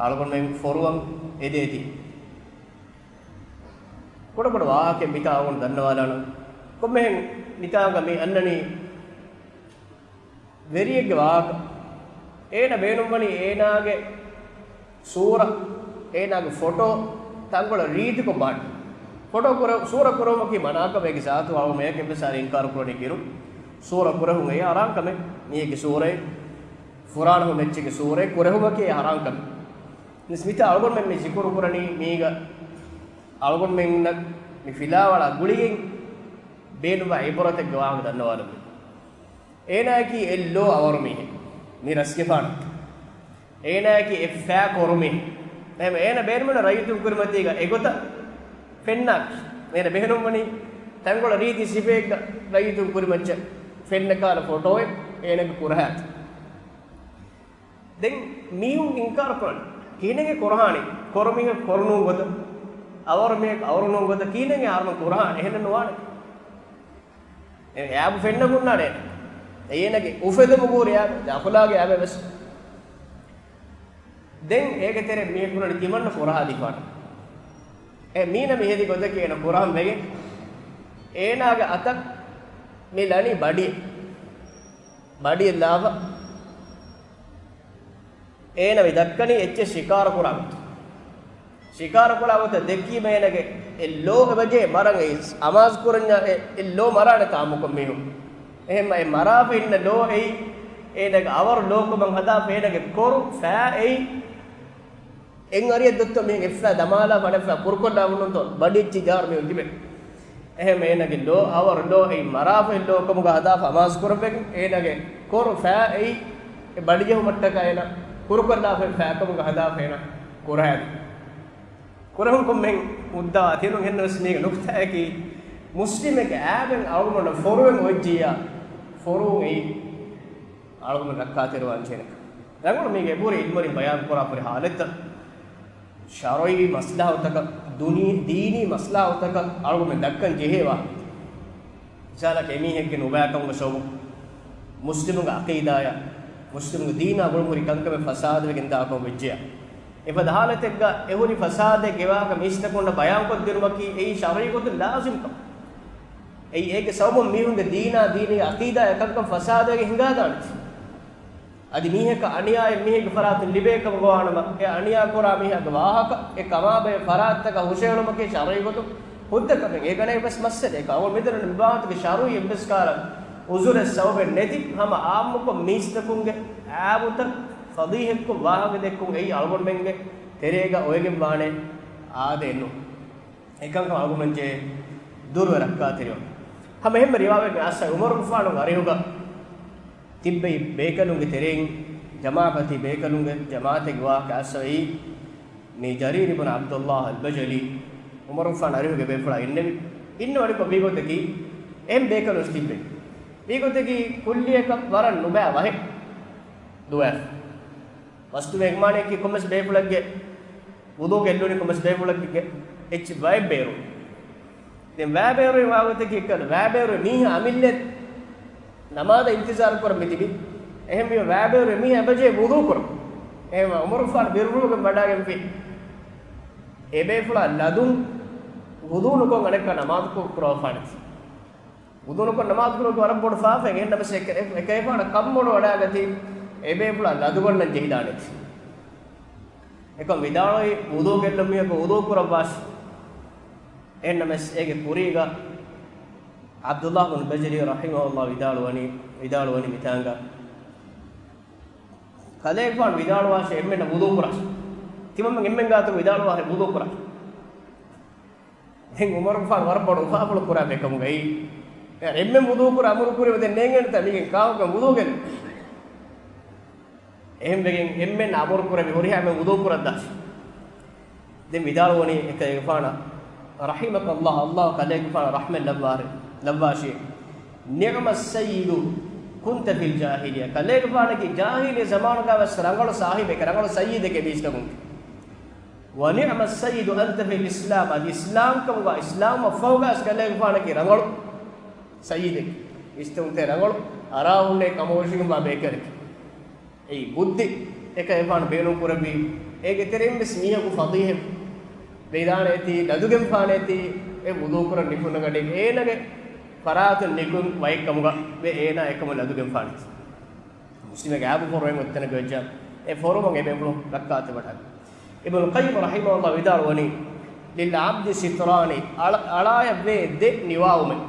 އަޅުގަނޑުމެން ފޮރުވަން އެދޭތީ. ކުޑަކުޑަ ވާހަކައެއް މިތާ އަޅުގަނޑު ދަންނަވާލާނަން. ކޮންމެހެން މިތާނގަ މި އަންނަނީ ވެރިއެއްގެ ވާހަކަ. އޭނަ ބޭނުންވަނީ އޭނާގެ ސޫރަ، އޭނާގެ ފޮޓޯ ތަންކޮޅެއް ރީތިކޮށް ބާއްޓަން. ފޮޓޯ ކުރެ-، ސޫރަ ކުރެވުމަކީ މަނާކަމެއް އެކި ސާތު އަޅުގަނޑު މެޔަކެއް ވެސް އަހަރެން އިންކާރު ކުރަނީ ބިރު. ސޫރަ ކުރެހުން އެއީ ހަރާން ކަމެއް. މީހެއްގެ ސޫރައެއް، ފުރާނަ ހުންނަ އެއްޗެއްގެ ސޫރައެއް ކުރެހުމަކީ ހަރާން ކަމެއް. މިސް މިތާ އަޅުގަނޑުމެން މި ޒިކުރު ކުރަނީ މީގަ އަޅުގަނޑުމެންނަށް މި ފިލާވަޅާ ގުޅިގެން ބޭނުންވާ އިބުރަތެއްގެ ވާހަކަ ދަންނަވާލަން. އޭނާއަކީ އެއްލޯ އަވަރު މީހެއް. މި ރަސްގެފާނަކީ. އޭނާއަކީ އެއްފައި ކޮރު މީހެއް. އެހެން އޭނަ ބޭނުމަން ރައްޔިތުން ކުރިމަތީގަ އެގޮތަށް ފެންނާ. އޭނަ ބޭނުންވަނީ ތަންކޮޅެއް ރީތި ސިފައެއްގަ ރައްޔިތުން ކުރިމައްޗަށް ފެންނަ ކަހަލަ ފޮޓޯއެއް އޭނަގެ ކުރަހާތީ. ދެން މީހުން އިންކާރު ކުރަން. ކިހިނެއް ކުރަހާނީ؟ ކޮރު މީހަކު ކޮރު ނޫން ގޮތަށް، އަވަރު މީހަކު އަވަރު ނޫން ގޮތަށް ކިހިނެއް އަހަރުމެން ކުރަހާނީ؟ އެހެނެއް ނުވާނެ. އެ އޭބު ފެންނަ ހުންނާނެ. އެއީ އޭނަގެ އުފެދުމުގެ ހުރި އޭބެ، އަޚުލާގީ އޭބެ ވެސް. ދެން އޭގެ ތެރޭ މީހަކު ކުރަނީ ތިމަންނަ ކުރަހާ ދީފާނެ. އެ މީނަ މި ހެދި ގޮތަކީ އޭނަ ކުރަހަން ވެގެން އޭނާގެ އަތަށް މި ލަނީ ބަޑިއެއް. ބަޑިއެއް ލާފަ އޭނަ މި ދައްކަނީ އެއްޗެއް ޝިކާރަ ކުރާ ގޮތަށް. ޝިކާރަ ކުރާ ގޮތަށް ދެއްކީމަ އޭނަގެ އެ ލޯ އެބަޖެހޭ މަރަން އެއީ އަމާޒު ކުރަންޏާ އެ، އެ ލޯ މަރާނެތާ އާއްމުކޮށް މީހުން. އެހެންމަ އެ މަރާފަ އިންނަ ލޯ އެއީ އޭނަގެ އަވަރު ލޯކަމަށް ހަދާފަ އޭނަގެ ކޮރު ފައި އެއީ އެއް އަރިއަށް ދޮއްތޯ މީހެއް އެއްފައި ދަމާލާ ފަނެއްފައި ކުރުކޮށްލާ ހުންނުންތޯ ބަޑިއެއްޗި ޖާރު މީހުން ތިބެ. އެހެން އޭނަގެ ލޯ އަވަރު ލޯ އެއީ މަރާފަ އެއް ލޯ ކަމުގަ ހަދާފަ އަމާޒު ކުރައްވެގެން އޭނަގެ ކޮރު ފައި އެއީ އެ ބަޑިޖެހުމަށްޓަކާ އޭނަ ކުރުކޮށްލާފަ ފައިކަމުގަ ހަދާފަ އޭނަ ކުރަހައިދި. ކުރެހުން ކޮންމެހެން މުއްދާ ތިނުން ހެންނަވެސް މީގެ ނުކްތާއަކީ މުސްލިމެއްގެ އާބެން އަޅުގަނޑަށް ފޮރުވެން އޮތްޖިއްޔާ ފޮރުވުން އެއީ އަޅުގަނޑު ރައްކާތެރިވާން ޖެހޭނެ. ރަނގަޅު މީގެ އެބުރި އިލްމުވެރިން ބަޔާން ކުރާ ހުރި ހާލަތްތައް، ޝަރުޢީ މަސްލަހަތުތަކަށް، ދުނި-، ދީނީ މަސްލަހަތުތަކަށް އަޅުގަނޑުމެން ދައްކަން ޖެހޭ ވާހަކަ. މިސާލަކަށް އެމީހެއްގެ ނުބައިކަމުގެ ސަބަބުން މުސްލިމުގެ އަޤީދާޔާ، މުސްލިމުގެ ދީނާ ގުޅުން ހުރި ކަންކަމެއް ފަސާދަވެގެން ދާކަމަށް ވެއްޖެޔާ. އެފަދަ ހާލަތެއްގަ އެހުރި ފަސާދެއް ގެވާކަށް މީސްތަކުންނަށް ބަޔާންކޮށްދިނުމަކީ އެއީ ޝަރުޢީ ގޮތުން ލާޒިމް ކަމެއް. އެއީ އޭގެ ސަބަބުން މީހުންގެ ދީނާ، ދީނީ އަޤީދާ އެކަންކަން ފަސާދަވެގެން ހިނގާދާނެތީ. އަދި މީހަކަށް އަނިޔާއެއް މީހެއްގެ ފަރާތުން ލިބޭ ކަމަށް ގޮވާނަމަ، އެ އަނިޔާ ކުރާ މީހާގެ ވާހަކަ އެ ކަމާބެހޭ ފަރާތްތަކަށް ހުށަހެޅުމަކީ ޝަރުޢީ ގޮތުން ހުއްދަ ކަމެއް. އޭގަނޭ ވެސް މައްސަލައެއް. އަވަ މިދަނީ މި ވާހަކަ ޝަރުޢީ އެއްވެސް ކަހަލަ ޢުޛުރެއް ސަބަބެއް ނެތި ހަމަ އާއްމުކޮށް މީސްތަކުންގެ އާބުތައް ފަޟީޙަތްކޮށް ވާހަކަ ދެއްކުން އެއީ އަޅުގަނޑުމެންގެ ތެރޭގަ އޮވެގެން ވާނެ އާދައެއް ނޫން. އެކަންކަން އަޅުގަނޑުމެން ޖެހޭ ދުރުވެ ރައްކާތެރިވަން. ހަމަ އެހެންމެ ރިވާވެގެން އައްސަ ޢުމަރުގެފާނުގެ އަރިހުގަ ތިއްބެވި ބޭކަލުންގެ ތެރެއިން ޖަމާޢަތީ ބޭކަލުންގެ ޖަމާޢަތެއްގެ ވާހަކަ އައްސަވައީ މި ޖަރީރު އިބްނު ޢަބްދުﷲ އަލްބަޖަލީ ޢުމަރުގެފާނު އަރިހުގެ ބޭފުޅާ އިންނެވި. އިންނަވަނިކޮށް ވީގޮތަކީ އެހެން ބޭކަލުން ތިއްބެވި. ވީގޮތަކީ ކުއްލިއަކަށް ވަރަށް ނުބައި ވަހެއް ދުވާފަ. މަސްތު މެހެމާނެއްގެ ކޮންމެސް ބޭފުޅެއްގެ ވުޟޫ ގެއްލުނީ ކޮންމެސް ބޭފުޅެއްގެ އެއްޗެއް ވައެއް ބޭރު. ދެން ވައި ބޭރު ވާގޮތަކީ އެއްކަލަ ވައި ބޭރު މީހާ އަމިއްލަ ނަމާދަށް އިންތިޒާރު ކުރަން މިތިބި. އެހެންވީމަ ވައި ބޭރު މީހާ އެބަޖެހޭ ވުޟޫ ކުރަން. އެހެންވީމަ ޢުމަރުގެފާނު ބިރުވުމުގެ ވަޑާގެންފި އެ ބޭފުޅާ ލަދުން ވުޟޫ ނުކޮށް އަނެއްކާ ނަމާދު ކުރައްވާފާނެތި. ވުޟޫ ނުކޮށް ނަމާދު ކުރުމަކީ ވަރަށް ބޮޑު ފާފައެއް. އެހެންނަމަސް އެ، އެ، އެކަލޭގެފާނަށް ކަންބޮޑުވަޑާގަތީ އެބޭފުޅާ ލަދުގަންނަން ޖެހިދާނެތީ. އެކަމް ވިދާޅުވީ ވުޟޫ ގެއްލުން މީހަކު ވުޟޫ ކުރައްވާށި. އެހެންނަމަސް އޭގެ ކުރީގަ ޢަބްދުﷲ ބިން ބަޖަލީ ރަޙިމަހުﷲ ވިދާޅުވަނީ، ވިދާޅުވަނީ މިތާނގަ ކަލޭގެފާނު ވިދާޅުވާށޭ އެންމެންނަށް ވުޟޫ ކުރާށޭ. ތިމަންމެން އެންމެން ގާތުގަ ވިދާޅުވާށޭ ވުޟޫ ކުރާށޭ. ދެން ޢުމަރުގެފާނު ވަރަށް ބޮޑު އުފާފުޅު ކުރާ އެކަމުގައި، އެ އެންމެން ވުޟޫ ކުރަން އަމުރު ކުރީމަ ދެން ނޭނގޭނެތަ މީގެން ކާކުކަން ވުޟޫ ގެން. އެހެންވެގެން އެންމެން އަމުރު ކުރެވި ހުރިހާ އެންމެން ވުޟޫ ކުރައްދާށޭ. ދެން ވިދާޅުވަނީ އެކަލޭގެފާނަށް، ރަޙިމަކަﷲ، ﷲ ކަލޭގެފާނަށް ރަޙްމަތް ލައްވާށޭ، ލައްވާށޭ. نعم السيد كنت في الجاهلية. ކަލޭގެފާނަކީ ޖާހިލީ ޒަމާނުގަ ވެސް ރަނގަޅު ސާހިބެކޭ، ރަނގަޅު ސައްޔިދެކޭ މީސްތަކުން. ونعم السيد أنت في الإسلام. އަދި އިސްލާމްކަމުގަ، އިސްލާމް އަށްފަހުގަވެސް ކަލޭގެފާނަކީ ރަނގަޅު ސައްޔިދެކޭ. އިސްތަކުންތެރޭ ރަނގަޅު އަރާހުންނޭ ކަމަށް ވޮށިގެންވާ ބޭކަލެކޭ. އެއީ ބުއްދި އެކަލޭގެފާނު ބޭނުން ކުރެއްވީ. އޭގެ ތެރެއިން ވެސް މީހަކު ފަޟީޙަތް ވެދާނެތީ، ލަދުގެންފާނެތީ، އެ ވުޟޫ ކުރަން ނިކުންނަ ގަޑި އޭނަގެ ފަރާތުން ނިކުން ވައެއްކަމުގަ ވެ އޭނާ އެކަމުން ލަދުގެންފާނެތީ. މުސްލިމެއްގެ އާބު ފޮރުވެން އޮތްތަނަކަށް ވެއްޖާ، އެ ފޮރުވަން އެބޭފުޅުން ރައްކާތެރިވަޑާނެ. އިބްނުލް ޤައްޔިމް ރަޙިމަހުﷲ ވިދާޅުވަނީ، للعبد ستران، އަޅާ، އަޅާއަށްވޭ ދެ ނިވާވުމެއް.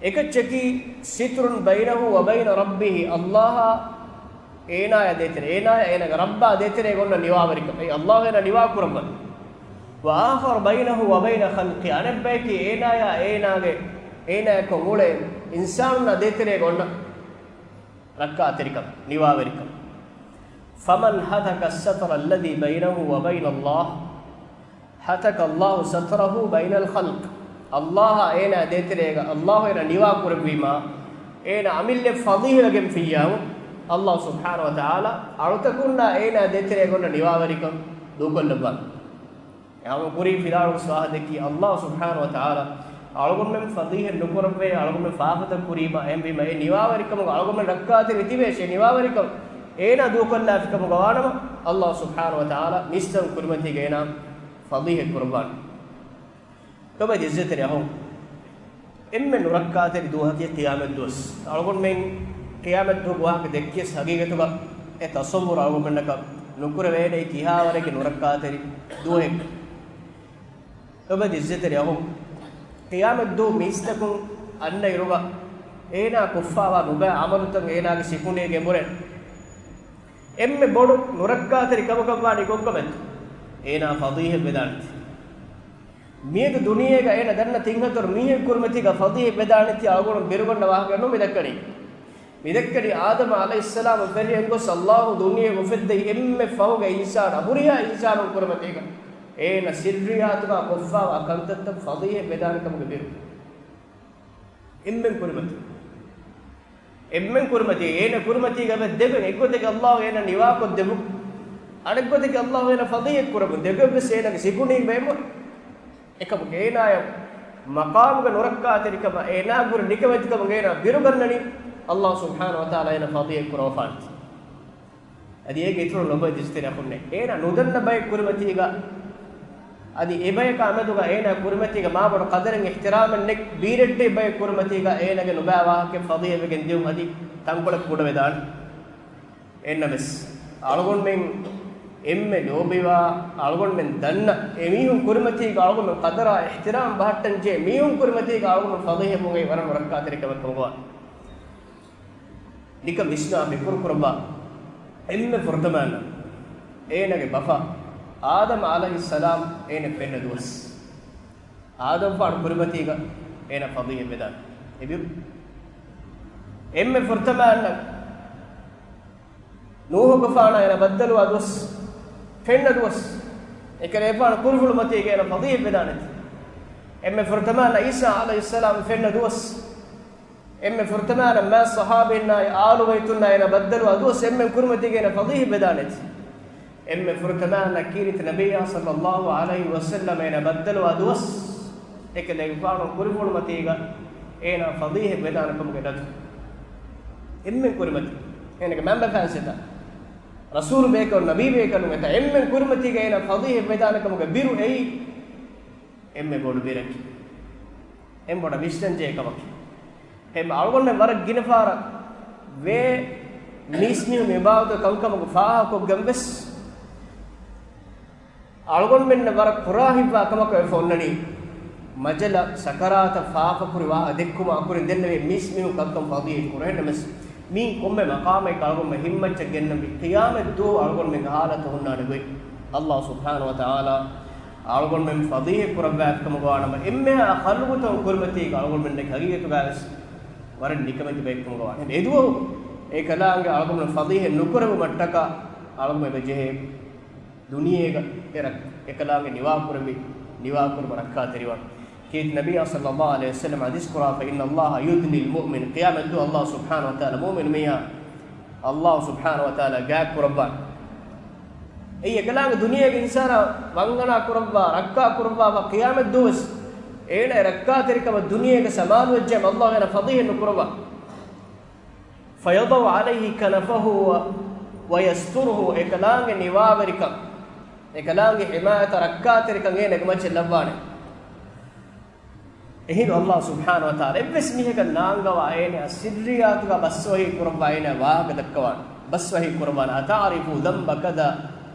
އެކައްޗަކީ ستر بينه وبين ربه، ﷲ އާ އޭނާޔާ ދޭތެރޭ، އޭނާޔާ އޭނާގެ ރައްބާ ދޭތެރޭގަ އޮންނަ ނިވާވެރިކަން. އެއީ ﷲ އޭނާ ނިވާ ކުރައްވަން. وآخر بينه وبين خلقه، އަނެއްބަޔަކީ އޭނާޔާ އޭނާގެ، އޭނާއެކު އުޅޭ އިންސާނުންނާ ދޭތެރޭގަ އޮންނަ ރައްކާތެރިކަން، ނިވާވެރިކަން. فمن هتك الستر الذي بينه وبين الله، هتك الله ستره بين الخلق. ﷲ އާ އޭނާ ދޭތެރޭގަ، ﷲ އޭނާ ނިވާ ކުރެއްވީމާ، އޭނާ އަމިއްލަ ފަޟީޙަތްވެގެން ފިއްޔާމު، ﷲ ސުބްޙާނަހޫ ވަތަޢާލާ އަޅުތަކުންނާ އޭނާ ދޭތެރޭގަ އޮންނަ ނިވާވެރިކަން ދޫކޮށްލައްވާނެ. އެހާމަ ކުރީ ފިލާވަޅު ސްވާހަ ދެއްކީ ﷲ ސުބްޙާނަހޫ ވަތަޢާލާ އަޅުގަނޑުމެން ފަޟީޙަތް ނުކުރައްވޭ، އަޅުގަނޑުމެން ފާފަތައް ކުރީމާ، އެހެންވީމަ އެ ނިވާވެރިކަމުގަ އަޅުގަނޑުމެން ރައްކާތެރި ތިބޭށޭ، ނިވާވެރިކަން އޭނާ ދޫކޮށްލާފިކަމުގަ ވާނަމަ، ﷲ ސުބްޙާނަހޫ ވަތަޢާލާ މީސްތަކުން ކުރިމަތީގަ އޭނާ ފަޟީޙަތް ކުރައްވާނެ. ލޮބުވެތި އިއްޒަތްތެރި އަޚުން، އެންމެ ނުރައްކާތެރި ދުވަހަކީ ޤިޔާމަތްދުވަސް. އަޅުގަނޑުމެން ޤިޔާމަތްދުވަހުގެ ވާހަކަ ދެއްކިޔަސް ހަގީގަތުގަ އެ ތަޞައްވުރު އަޅުގަނޑަކަށް ނުކުރެވޭނެ ކިހާވަރެއްގެ ނުރައްކާތެރި ދުވަހެއް. ލޮބުވެތި އިއްޒަތްތެރި އަޚުން، ޤިޔާމަތްދުވަހު މީސްތަކުން އަންނަ އިރުގަ އޭނާ ކޮށްފާވާ ނުބައި ޢަމަލުތައް އޭނާގެ ސިކުނޑީގެ އެނބުރޭ. އެންމެ ބޮޑު ނުރައްކާތެރި ކަމަކަށް ވާނީ ކޮންކަމެއްތޯ؟ އޭނާ ފަޟީޙަތް ވެދާނެތީ. މިއަދު ދުނިޔޭގަ އޭނަ ދަންނަ ތިން ހަތަރު މީހެއް ކުރިމަތީގަ ފަޟީޙަތް ވެދާނެތީ އަޅުގަނޑު ބިރުގަންނަ ވާހަކަ ނޫން މި ދައްކަނީ. މި ދައްކަނީ އާދަމް ޢަލައިހިއްސަލާމް ފެށިގެން ގޮސް ﷲ ދުނިޔެ އުފެއްދެވި އެންމެ ފަހުގެ އިންސާނާ ހުރިހާ އިންސާނުން ކުރިމަތީގަ އޭނަ ސިއްރިއްޔާތުގަ ކޮށްފާވާ ކަންތައްތައް ފަޟީޙަތް ވެދާނެ ކަމުގެ ބިރު. އެންމެން ކުރިމަތި. އެންމެން ކުރިމަތީ، އޭނަ ކުރިމަތީގަ ވެ ދެގޮތް، އެއްގޮތަކީ ﷲ އޭނަ ނިވާކޮށްދެމުން، އަނެއްގޮތަކީ ﷲ އޭނަ ފަޟީޙަތް ކުރަމުން، ދެގޮތްވެސް އޭނަގެ ސިކުނޑީ ބޭއްވުން. އެކަމަކު އޭނާޔަށް މަޤާމުގެ ނުރައްކާތެރިކަމާ، އޭނާގެ ހުރި ނިކަމެތިކަމުން އޭނާ ބިރުގަންނަނީ، ﷲ ސުބްޙާނަހޫ ވަތަޢާލާ އޭނަ ފަޟީޙަތް ކުރައްވާފާނެތީ. އަދި އޭގެ އިތުރުން ލޮބުވެތި އިއްޒަތްތެރި އަޚުންނޭ، އޭނާ ނުދަންނަ ބައެއް ކުރިމަތީގަ، އަދި އެބަޔަކާ މެދުގަ އޭނާ ކުރިމަތީގަ މާބޮޑު ޤަދަރެއް އިޙްތިރާމެއް ނެތް ބީރެއްޓެއް ބައެއް ކުރިމަތީގަ އޭނާގެ ނުބައި ވާހަކަ ފަޟީޙަތްވެގެން ދިޔުން އަދި ތަންކޮޅެއް ކުޑަވެދާނެ. އެންނަމެސް، އަޅުގަނޑުމެން އެންމެ ލޯބިވާ، އަޅުގަނޑުމެން ދަންނަ އެމީހުން ކުރިމަތީގަ އަޅުގަނޑުމެން ޤަދަރާ އިޙްތިރާމް ބަހައްޓަންޖެހޭ މީހުން ކުރިމަތީގަ އަޅުގަނޑުމެން ފަޟީޙަތް ބުންޏެއް ވަރަށް ވަރަށް ވަރަށް ކާތެރިކަމެއް ކަމަށްވާނެ. ނިކަން ވިސްނާ ފިކުރު ކުރައްވާ. އެންމެ ފުރަތަމަ އަންނަ އޭނާގެ ބަފާ އާދަމް ޢަލައިހިއްސަލާމް އޭނަ ފެންނަ ދުވަސް. އާދަމްފާނު ކުރިމަތީގަ އޭނާ ފަޟީޙަތް ވެދާނެ. އެބިރު އެންމެ ފުރަތަމަ އަންނަ ނޫޙުގެފާނާ އޭނާ ބައްދަލުވާ ދުވަސް، ފެންނަ ދުވަސް، އެކަލޭފާނު ކުރިފުޅުމަތީގަ އޭނާ ފަޟީޙަތް ވެދާނެތީ. އެންމެ ފުރަތަމަ އަންނަ ޢީސާ ޢަލައިހިއްސަލާމް ފެންނަ ދުވަސް، އެންމެ ފުރަތަމަ އަންނަ މާތް ޞަޙާބީންނާއި އާލު ބައިތުންނާ އޭނާ ބައްދަލުވާ ދުވަސް، އެންމެ ކުރިމަތީގަ އޭނާ ފަޟީޙަތް ވެދާނެތީ. އެންމެ ފުރަތަމަ އަންނަ ކީރިތި ނަބިއްޔާ ޞައްލައްލާހު ޢަލައިހި ވަސައްލަމަ އޭނާ ބައްދަލުވާ ދުވަސް، އެކަލޭގެފާނު ކުރިފުޅުމަތީގަ އޭނާ ފަޟީޙަތް ވެދާނެ ކަމުގެ ލަދު. އެންމެ ކުރިމަތި އޭނާގެ މަންބަފައިން ސިދާ ރަސޫލު ބޭކަލުން، ނަބީ ބޭކަލުން އެތައް އެންމެން ކުރިމަތީގަ އޭނާ ފަޟީޙަތް ވެދާނެ ކަމުގެ ބިރު އެއީ އެންމެ ބޮޑު ބިރަކީ. އެންމެ ބޮޑަށް ވިސްނަންޖެހޭ ކަމަކީ. އެންމެ އަޅުގަނޑުމެން ވަރަށް ގިނަ ފަހަރަށް ވޭ މީސްމީހުން މި ބާވަތުގެ ކަންކަމަކު ފާހަގަކޮށްގެން ވެސް، އަޅުގަނޑުމެންނަށް ވަރަށް ކުރާ ހިތްވާ ކަމަކަށް ވެފަ އޮންނަނީ، މަޖަލަށް ސަކަރާތަށް ފާފަކުރި ވާހަކަ ދެއްކުމާ އަކުރިން ދެންނެވި މީސްމީހުން ކަންކަން ފަޟީޙަތް ކުރޭ. އެހެންނަމަވެސް، މީން ކޮންމެ މަޤާމެއްގަ އަޅުގަނޑުމެން ހިންމައްޗަށް ގެންނަންވީ، ޤިޔާމަތްދުވަހު އަޅުގަނޑުމެންގެ ޙާލަތު ހުންނާނެ ގޮތް. ﷲ ސުބްޙާނަހޫ ވަތަޢާލާ އަޅުގަނޑުމެން ފަޟީޙަތް ކުރައްވާފިކަމުގަ ވާނަމަ، އެންމެހާ ޚަލްޤުތައް ކުރިމަތީގަ އަޅުގަނޑުމެންނަކީ ޙަޤީޤަތުގަ ވެސް ވަރަށް ނިކަމެތި ބައެއްކަމުގަ ވާނެ. އެދުވަހު އެކަލާނގެ އަޅުގަނޑުމެން ފަޟީޙަތް ނުކުރެވުމަށްޓަކާ އަޅުގަނޑުމެން އެބަ ޖެހޭ ދުނިޔޭގަ އެރަށް އެކަލާނގެ ނިވާކުރެއްވި، ނިވާކުރުމަށް ރައްކާތެރިވާން. ކީރިތި ނަބިއްޔާ ޞައްލައްލާހު ޢަލައިހި ވަސައްލަމަ ޙަދީޘް ކުރާފަ، إن الله يدني المؤمن، ޤިޔާމަތްދުވަހު ﷲ ސުބްޙާނަހޫ ވަތަޢާލާ މުއުމިނު މީހާ ﷲ ސުބްޙާނަހޫ ވަތަޢާލާ ގާތް ކުރައްވާން. އެއީ އެކަލާނގެ ދުނިޔޭގެ އިންސާނާ ވަންހަނާ ކުރައްވާ، ރައްކާ ކުރައްވާފަ، ޤިޔާމަތްދުވަސް އޭނަ ރައްކާތެރިކަމަށް ދުނިޔޭގަ ސަމާލުވެއްޖެ ﷲ އޭނަ ފަޟީޙަތް ނުކުރައްވާ. فيضع عليه كنفه و، ويستره، އެކަލާނގެ ނިވާވެރިކަން، އެކަލާނގެ ޙިމާޔަތަށް ރައްކާތެރިކަން އޭނަގެ މައްޗަށް ލައްވާނެ. އެހިނދު ﷲ ސުބްޙާނަހޫ ވަތަޢާލާ އެއްވެސް މީހަކަށް ނާންގަވާ އޭނަ ސިއްރިއްޔާތުގަ ބަސްވަހީ ކުރައްވާ އޭނަ ވާހަކަ ދައްކަވާނެ. ބަސްވަހީ ކުރައްވާނެ، أتعرف ذنب كذا،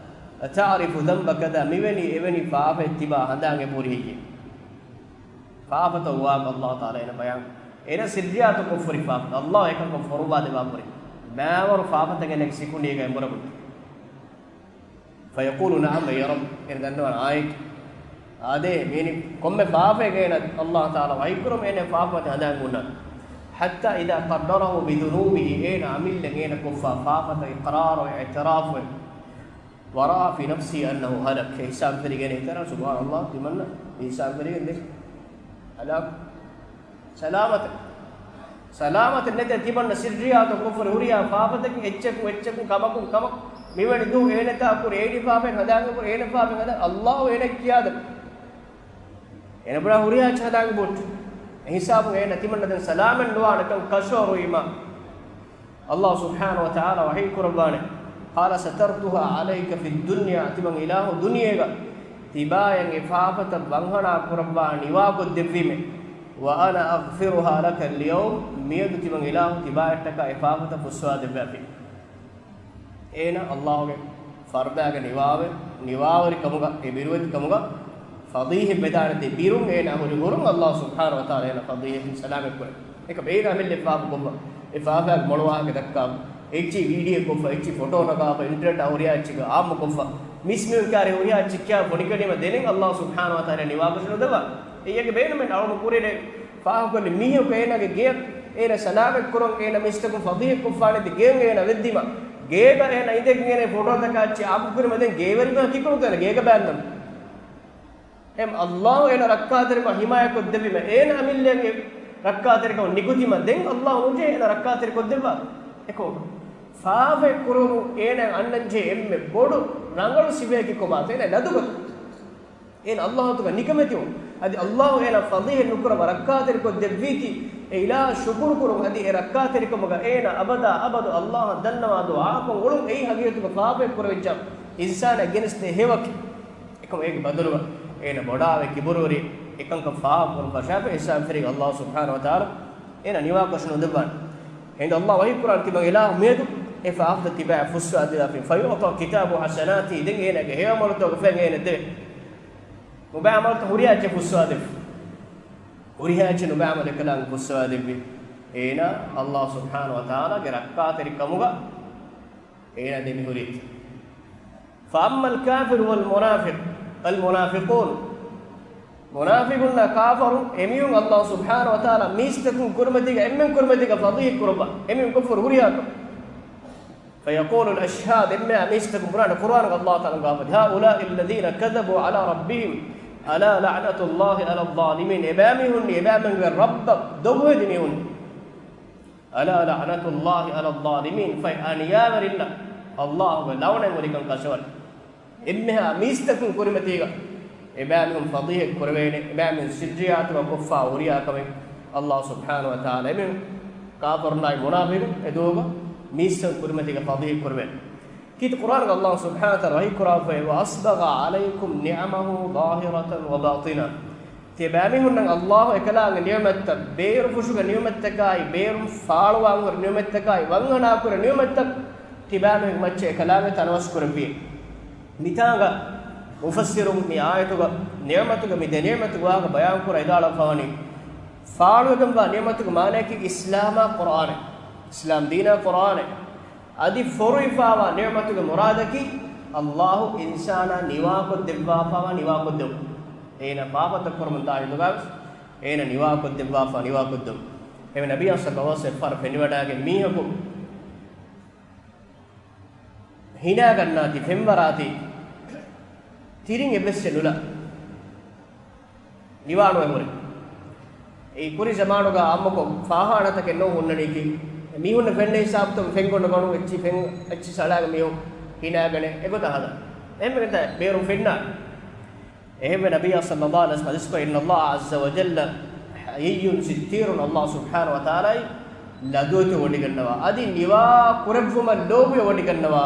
أتعرف ذنب كذا، މިވެނި އެވެނި ފާފައެއް ތިބާ ހަނދާން އެބަހުރި ހެއްޔޭ؟ ފާފަތައް ވާކަށް ﷲ ތަޢާލާ އޭނަ ބަޔާން، އޭނަ ސިއްރިއްޔާތު ކޮށްފަ ހުރި ފާފަ، ﷲ އެކަންކަން ފޮރުވާ ދެއްވާފަ ހުރި. ބައިވަރު ފާފަތަކެއް އޭނަގެ ސިކުނޑީގަ އެނބުރެވުނު. فيقول نعم يا رب، އޭނަ ދަންނަވާނެ އާއެކޭ. އާދޭ، މިވެނި ކޮންމެ ފާފައެއްގަ އޭނަ ﷲ ތަޢާލާ ވަޙީކުރަމުން އޭނަ ފާފަ މަތި ހަނދާން ހުންނާނެ. حتى إذا قرره بذنوبه، އޭނަ އަމިއްލަ އޭނަ ކޮށްފަ ފާފަތައް އިޤްރާރު އިޢުތިރާފު ވެ، ورأى في نفسه أنه هلك، އިޙްސާސް ކުރިގެން ހިތަށް، ސުބްޙާނަﷲ، ތިމަންނަ އިޙްސާސް ކުރިގެން ދެ ހަލާކު. ސަލާމަތެއް، ސަލާމަތެއް ނެތޭ ތިމަންނަ ސިއްރިއްޔާތު ކޮށްފަ ހުރިހާ ފާފަތަކެއް އެއްޗަކުން އެއްޗަކުން ކަމަކުން ކަމަކު. މިވެނި ދުވަހު އޭނަތާ ކުރި އޭނި ފާފައެއް ހަނދާން ކުރި އޭނަ ފާފައެއް ހަނދާން ﷲ އޭނަ ކިޔާދެ. އޭނަ ބުނާ ހުރިހާ އެއްޗެއް ހަނދާން ބޯއްޗު. އެ ހިސާބުން އޭނަ ތިމަންނަ ދެން ސަލާމަތް ނުވާނެކަން ކަށަވަރުވީމާ، ﷲ ސުބްޙާނަހޫ ވަތަޢާލާ ވަޙީ ކުރައްވާނެ، قال سترتها عليك في الدنيا، ތިމަން އިލާހު ދުނިޔޭގަ ތިބާޔަށް އެ ފާފަތައް ވަންހަނާ ކުރައްވާ ނިވާކޮށްދެއްވީމޭ. وأنا أغفرها لك اليوم، މިއަދު ތިމަން އިލާހު ތިބާޔަށްޓަކާ އެ ފާފަތައް ފުއްސަވާ ދެއްވާފި. އޭނަ ﷲގެ ފަރުދާގެ ނިވާވެ، ނިވާވެރިކަމުގަ، އެ ބިރުވެތިކަމުގަ ފަޟީޙަތް ވެދާނެތީ ބިރުން އޭނަ ހުރި ހުރުން ﷲ ސުބްޙާނަހޫ ވަތަޢާލާ އޭނަ ފަޟީޙަތް ސަލާމަތް ކުރޭ. އެކަމް އޭނަ އަމިއްލަ ފާފަ ކޮށްފަ، އެ ފާފައިގެ މޮޅު ވާހަކަ ދައްކާފަ، އެއްޗިހި ވީޑިއޯ ކޮށްފަ، އެއްޗިހި ފޮޓޯ ނަގާފަ، އިންޓަރނެޓް ހުރިހާ އެއްޗެއްގަ އާއްމު ކޮށްފަ، މީސްމީހުން ކާރި ހުރިހާ އެއްޗެއް ކިޔާ ފޮނިކަނީމަ ދެނެއް ﷲ ސުބްޙާނަހޫ ވަތަޢާލާ ނިވާކޮށް ނުދެއްވާ. އެއީ އޭގެ ބޭނުމެއް ނޫން. އަޅުގަނޑު ކުރިން ފާހަގަކޮށްލި މީހަކު އޭނާގެ ގެޔަށް އޭނަ ސަލާމަތް ކުރަން އޭނަ މީސްތަކުން ފަޟީޙަތް ކޮށްފާނެތީ ގެޔަށް އޭނަ ވެއްދީމަ، ގޭގަ އޭނަ އިނދެގެން އޭނަ ފޮޓޯތަކާ އެއްޗެއް އާއްމު ކުރީމަ ދެން ގޭވެރިން ކިކުޅުން އޭނަ ގޭގަ ބާއްވާނެ. އެހެން ﷲ އޭނަ ރައްކާތެރިކޮށް ހިމާޔަތްކޮށްދެއްވީމަ، އޭނަ އަމިއްލައިން ރައްކާތެރިކަމަށް ނިކުތީމަ ދެން ﷲ ނުޖެހޭ އޭނަ ރައްކާތެރިކޮށްދެއްވާ. އެކަމަކު ފާފައެއް ކުރުމުން އޭނަ އަންނަންޖެހޭ އެންމެ ބޮޑު ރަނގަޅު ސިފައަކީ ކޮބާތޯ؟ އޭނަ ލަދުގަތު އޭނަ ﷲ ގޮތުގަ ނިކަމެތިވުން. އަދި ﷲ އޭނަ ފަޟީޙަތް ނުކުރައްވާ ރައްކާތެރިކޮށްދެއްވީތީ، އެ އިލާހަށް ޝުކުރު ކުރުން. އަދި އެ ރައްކާތެރިކަމުގަ އޭނަ އަބަދާ އަބަދު ﷲއަށް ދަންނަވާ ދުޢާކޮށް އުޅުން. އެއީ ހަގީގަތުގަ ފާފައެއް ކުރެވިއްޖާ އިންސާނާ ގެނެސްދޭ ހެޔޮއަކީ. އެކަމަކު އޭގެ ބަދަލުގަ އޭނަ ބޮޑާވެ ކިބުރުވެރި އެކަންކަން ފާހަގަކުރުން ފަށާފަ އިޙްސާން ފެށިގެން ﷲ ސުބްޙާނަހޫ ވަތަޢާލާ އޭނަ ނިވާކޮށް ނުދެއްވާނެ. އެހިނދު ﷲ ވަޙީކުރާނެ ތިމަން އިލާހު މިއަދު އެ ފާފަތައް ތިބާ ފުއްސާދެވި. فيعطى كتاب حسناته، ދެން އޭނާގެ ހެޔޮ ޢަމަލުތަކުގެ ފަތް އޭނަ ދެވޭ. ނުބައި ޢަމަލުތައް ހުރިހާ އެއްޗެއް ފުއްސާދެވި. ހުރިހާ އެއްޗެއް ނުބައި ޢަމަލު އެކަލާނގެ ފުއްސާދެއްވި. އޭނާ ﷲ ސުބްޙާނަހޫ ވަތަޢާލާގެ ރައްކާތެރިކަމުގަ އޭނާ ދެމިހުރީ. فأما الكافر والمنافق، المنافقون، މުނާފިޤުންނާ ކާފަރުން، އެމީހުން ﷲ ސުބްޙާނަހޫ ވަތަޢާލާ މީސްތަކުން ކުރިމަތީގަ އެންމެން ކުރިމަތީގަ ފަޟީޙަތް ކުރައްވާ. އެމީހުން ކުށްފަހުރު ހުރިހާ ކަމެއް. فيقول الأشهاد، އެންމެހާ މީސްތަކުން ބުނާނެ، ޤުރްއާނުގަ ﷲ ތަޢާލާ ގާފަދި، هؤلاء الذين كذبوا على ربهم ألا لعنة الله على الظالمين. އެބައިމީހުންނީ، އެބައިމީހުންގެ ރައްބަށް ދޮގުހެދި މީހުން. ألا لعنة الله على الظالمين، ފަހެ އަނިޔާވެރިންނަށް ﷲގެ ލަޢުނަތް އޮތްކަން ކަށަވަރު. އެންމެހާ މީސްތަކުން ކުރިމަތީގަ އެބައިމީހުން ފަޟީޙަތް ކުރެވޭނެ، އެބައިމީހުން ސިއްރިއްޔާތުގަ ކޮށްފާ ހުރިހާ ކަމެއް ﷲ ސުބްޙާނަހޫ ވަތަޢާލާ އެމީހުން ކާފަރުންނާއި މުނާފިޤުން އެދުވަހުގަ މީސްތަކުން ކުރިމަތީގަ ފަޟީޙަތް ކުރެވޭނެ. ކީރިތި ޤުރްއާނުގަ ﷲ ސުބްޙާނަހޫ ވަތަޢާލާ ވަޙީ ކުރާފައި، وأسبغ عليكم نعمه ظاهرة وباطنة. ތިޔަބައިމީހުންނަށް ﷲ އެކަލާނގެ ނިޢުމަތްތައް، ބޭރުފުށުގެ ނިޢުމަތްތަކާއި، ބޭރުން ފާޅުވާން ހުރި ނިޢުމަތްތަކާއި، ވަންހަނާކުރި ނިޢުމަތްތައް ތިބާމީހުން މައްޗަށް އެކަލާނގެ ތަނަވަސް ކުރެއްވި. މިތާނގަ މުފައްސިރުން މި އާޔަތުގަ ނިޢުމަތުގެ މި ދެ ނިޢުމަތުގެ ވާހަކަ ބަޔާންކުރައިދާޅަން ފަވަނީ، ފާޅުވެގެންވާ ނިޢުމަތުގެ މާނަޔަކީ އިސްލާމާ ޤުރްއާނެއް، އިސްލާމް ދީނާ ޤުރްއާނެއް. އަދި ފޮރުވިފާވާ ނިޢުމަތުގެ މުރާދަކީ، ﷲ އިންސާނާ ނިވާކޮށްދެއްވާފާވާ ނިވާކޮށްދެވުން. އޭނާ ފާފަތައް ކުރަމުން ދާ ހިނދުގަވެސް އޭނާ ނިވާކޮށްދެއްވާފާ ނިވާކޮށްދެވުން. އެހެން ނަބިއްޔާ ޞައްލައްލާހު ޢަލައިހި ވަސައްލަމަ ފެނިވަޑައިގެން މީހަކު ހިނާގަންނާތީ، ފެންވަރާތީ، ތިރިން އެއްވެސް ނުލާ ނިވާނުވެ ހުރެ. އެއީ ކުރި ޒަމާނުގަ އާއްމުކޮށް ފާހާނަތަކެއް ނޫން ހުންނަނީކީ، މީހުންނަށް ފެންނަ ހިސާބުތައް ފެންގޮނޑު ގޮނޑު އެއްޗި ފެން، އެއްޗި ސަޅާގެ މީހުން ހިނާގަނެ އެގޮތަށް ހަދާ. އެހެންވެގެންތަ ބޭރުން ފެންނާނެ. އެހެންވެ ނަބިއްޔާ ޞައްލައްލާހު ޢަލައިހި ވަސައްލަމަ ޙަދީޘްކޮށް، إن الله عز وجل حيي ستير، ﷲ ސުބްޙާނަހޫ ވަތަޢާލާއީ ލަދުވެތި ވޮޑިގަންނަވާ، އަދި ނިވާ ކުރެއްވުމަށް ލޯބިވެ ވޮޑިގަންނަވާ،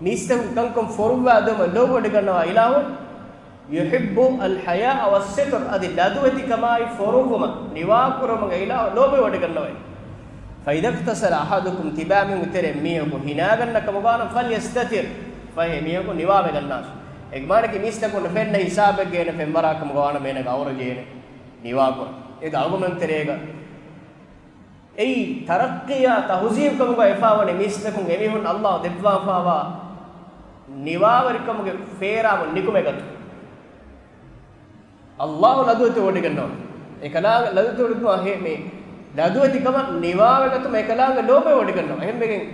މީސްތަކުން ކަންކަން ފޮރުއްވާ ދެވުމަށް ލޯބިވެ ވޮޑިގަންނަވާ އިލާހު. يحب الحياء والستر، އަދި ލަދުވެތިކަމާއި ފޮރުއްވުމަށް، ނިވާ ކުރުމުގެ އިލާހު ލޯބިވެ ވޮޑިގަންނަވައި. فإذا اغتسل أحدكم، ތިބާމީހުން ތެރޭ މީހަކު ހިނާގަންނަ ކަމުގަ ވާނަމަ، فليستتر، ފަހެ މީހަކު ނިވާވެގަންނާށި. އޭގެ މާނައަކީ މީސްތަކުންނަށް ފެންނަ ހިސާބެއްގަ އޭނަ ފެންވަރާ ކަމުގަ ވާނަމަ އޭނަގެ އައުރަ ޖެހޭނެ ނިވާކުރަން. އޭގެ އަޅުގަނޑުމެން ތެރޭގަ އެއީ ތަރައްޤީއާ ތަހުޒީބު ކަމުގަ އެފާވަނީ މީސްތަކުން އެމީހުން ﷲ ދެއްވާފާވާ ނިވާވެރިކަމުގެ ފޭރާމުން ނިކުމެގަތު. ﷲ ލަދުވެތި ވޮޑިގަންނަވަން. އެކަލާނގެ ލަދުވެތި ވޮޑިގަންނަވާ ހޭ މި ލަދުވެތިކަމަށް ނިވާވެގަތުމަށް އެކަލާނގެ ލޯބިވެ ވޮޑިގަންނަވަން. އެހެންވެގެން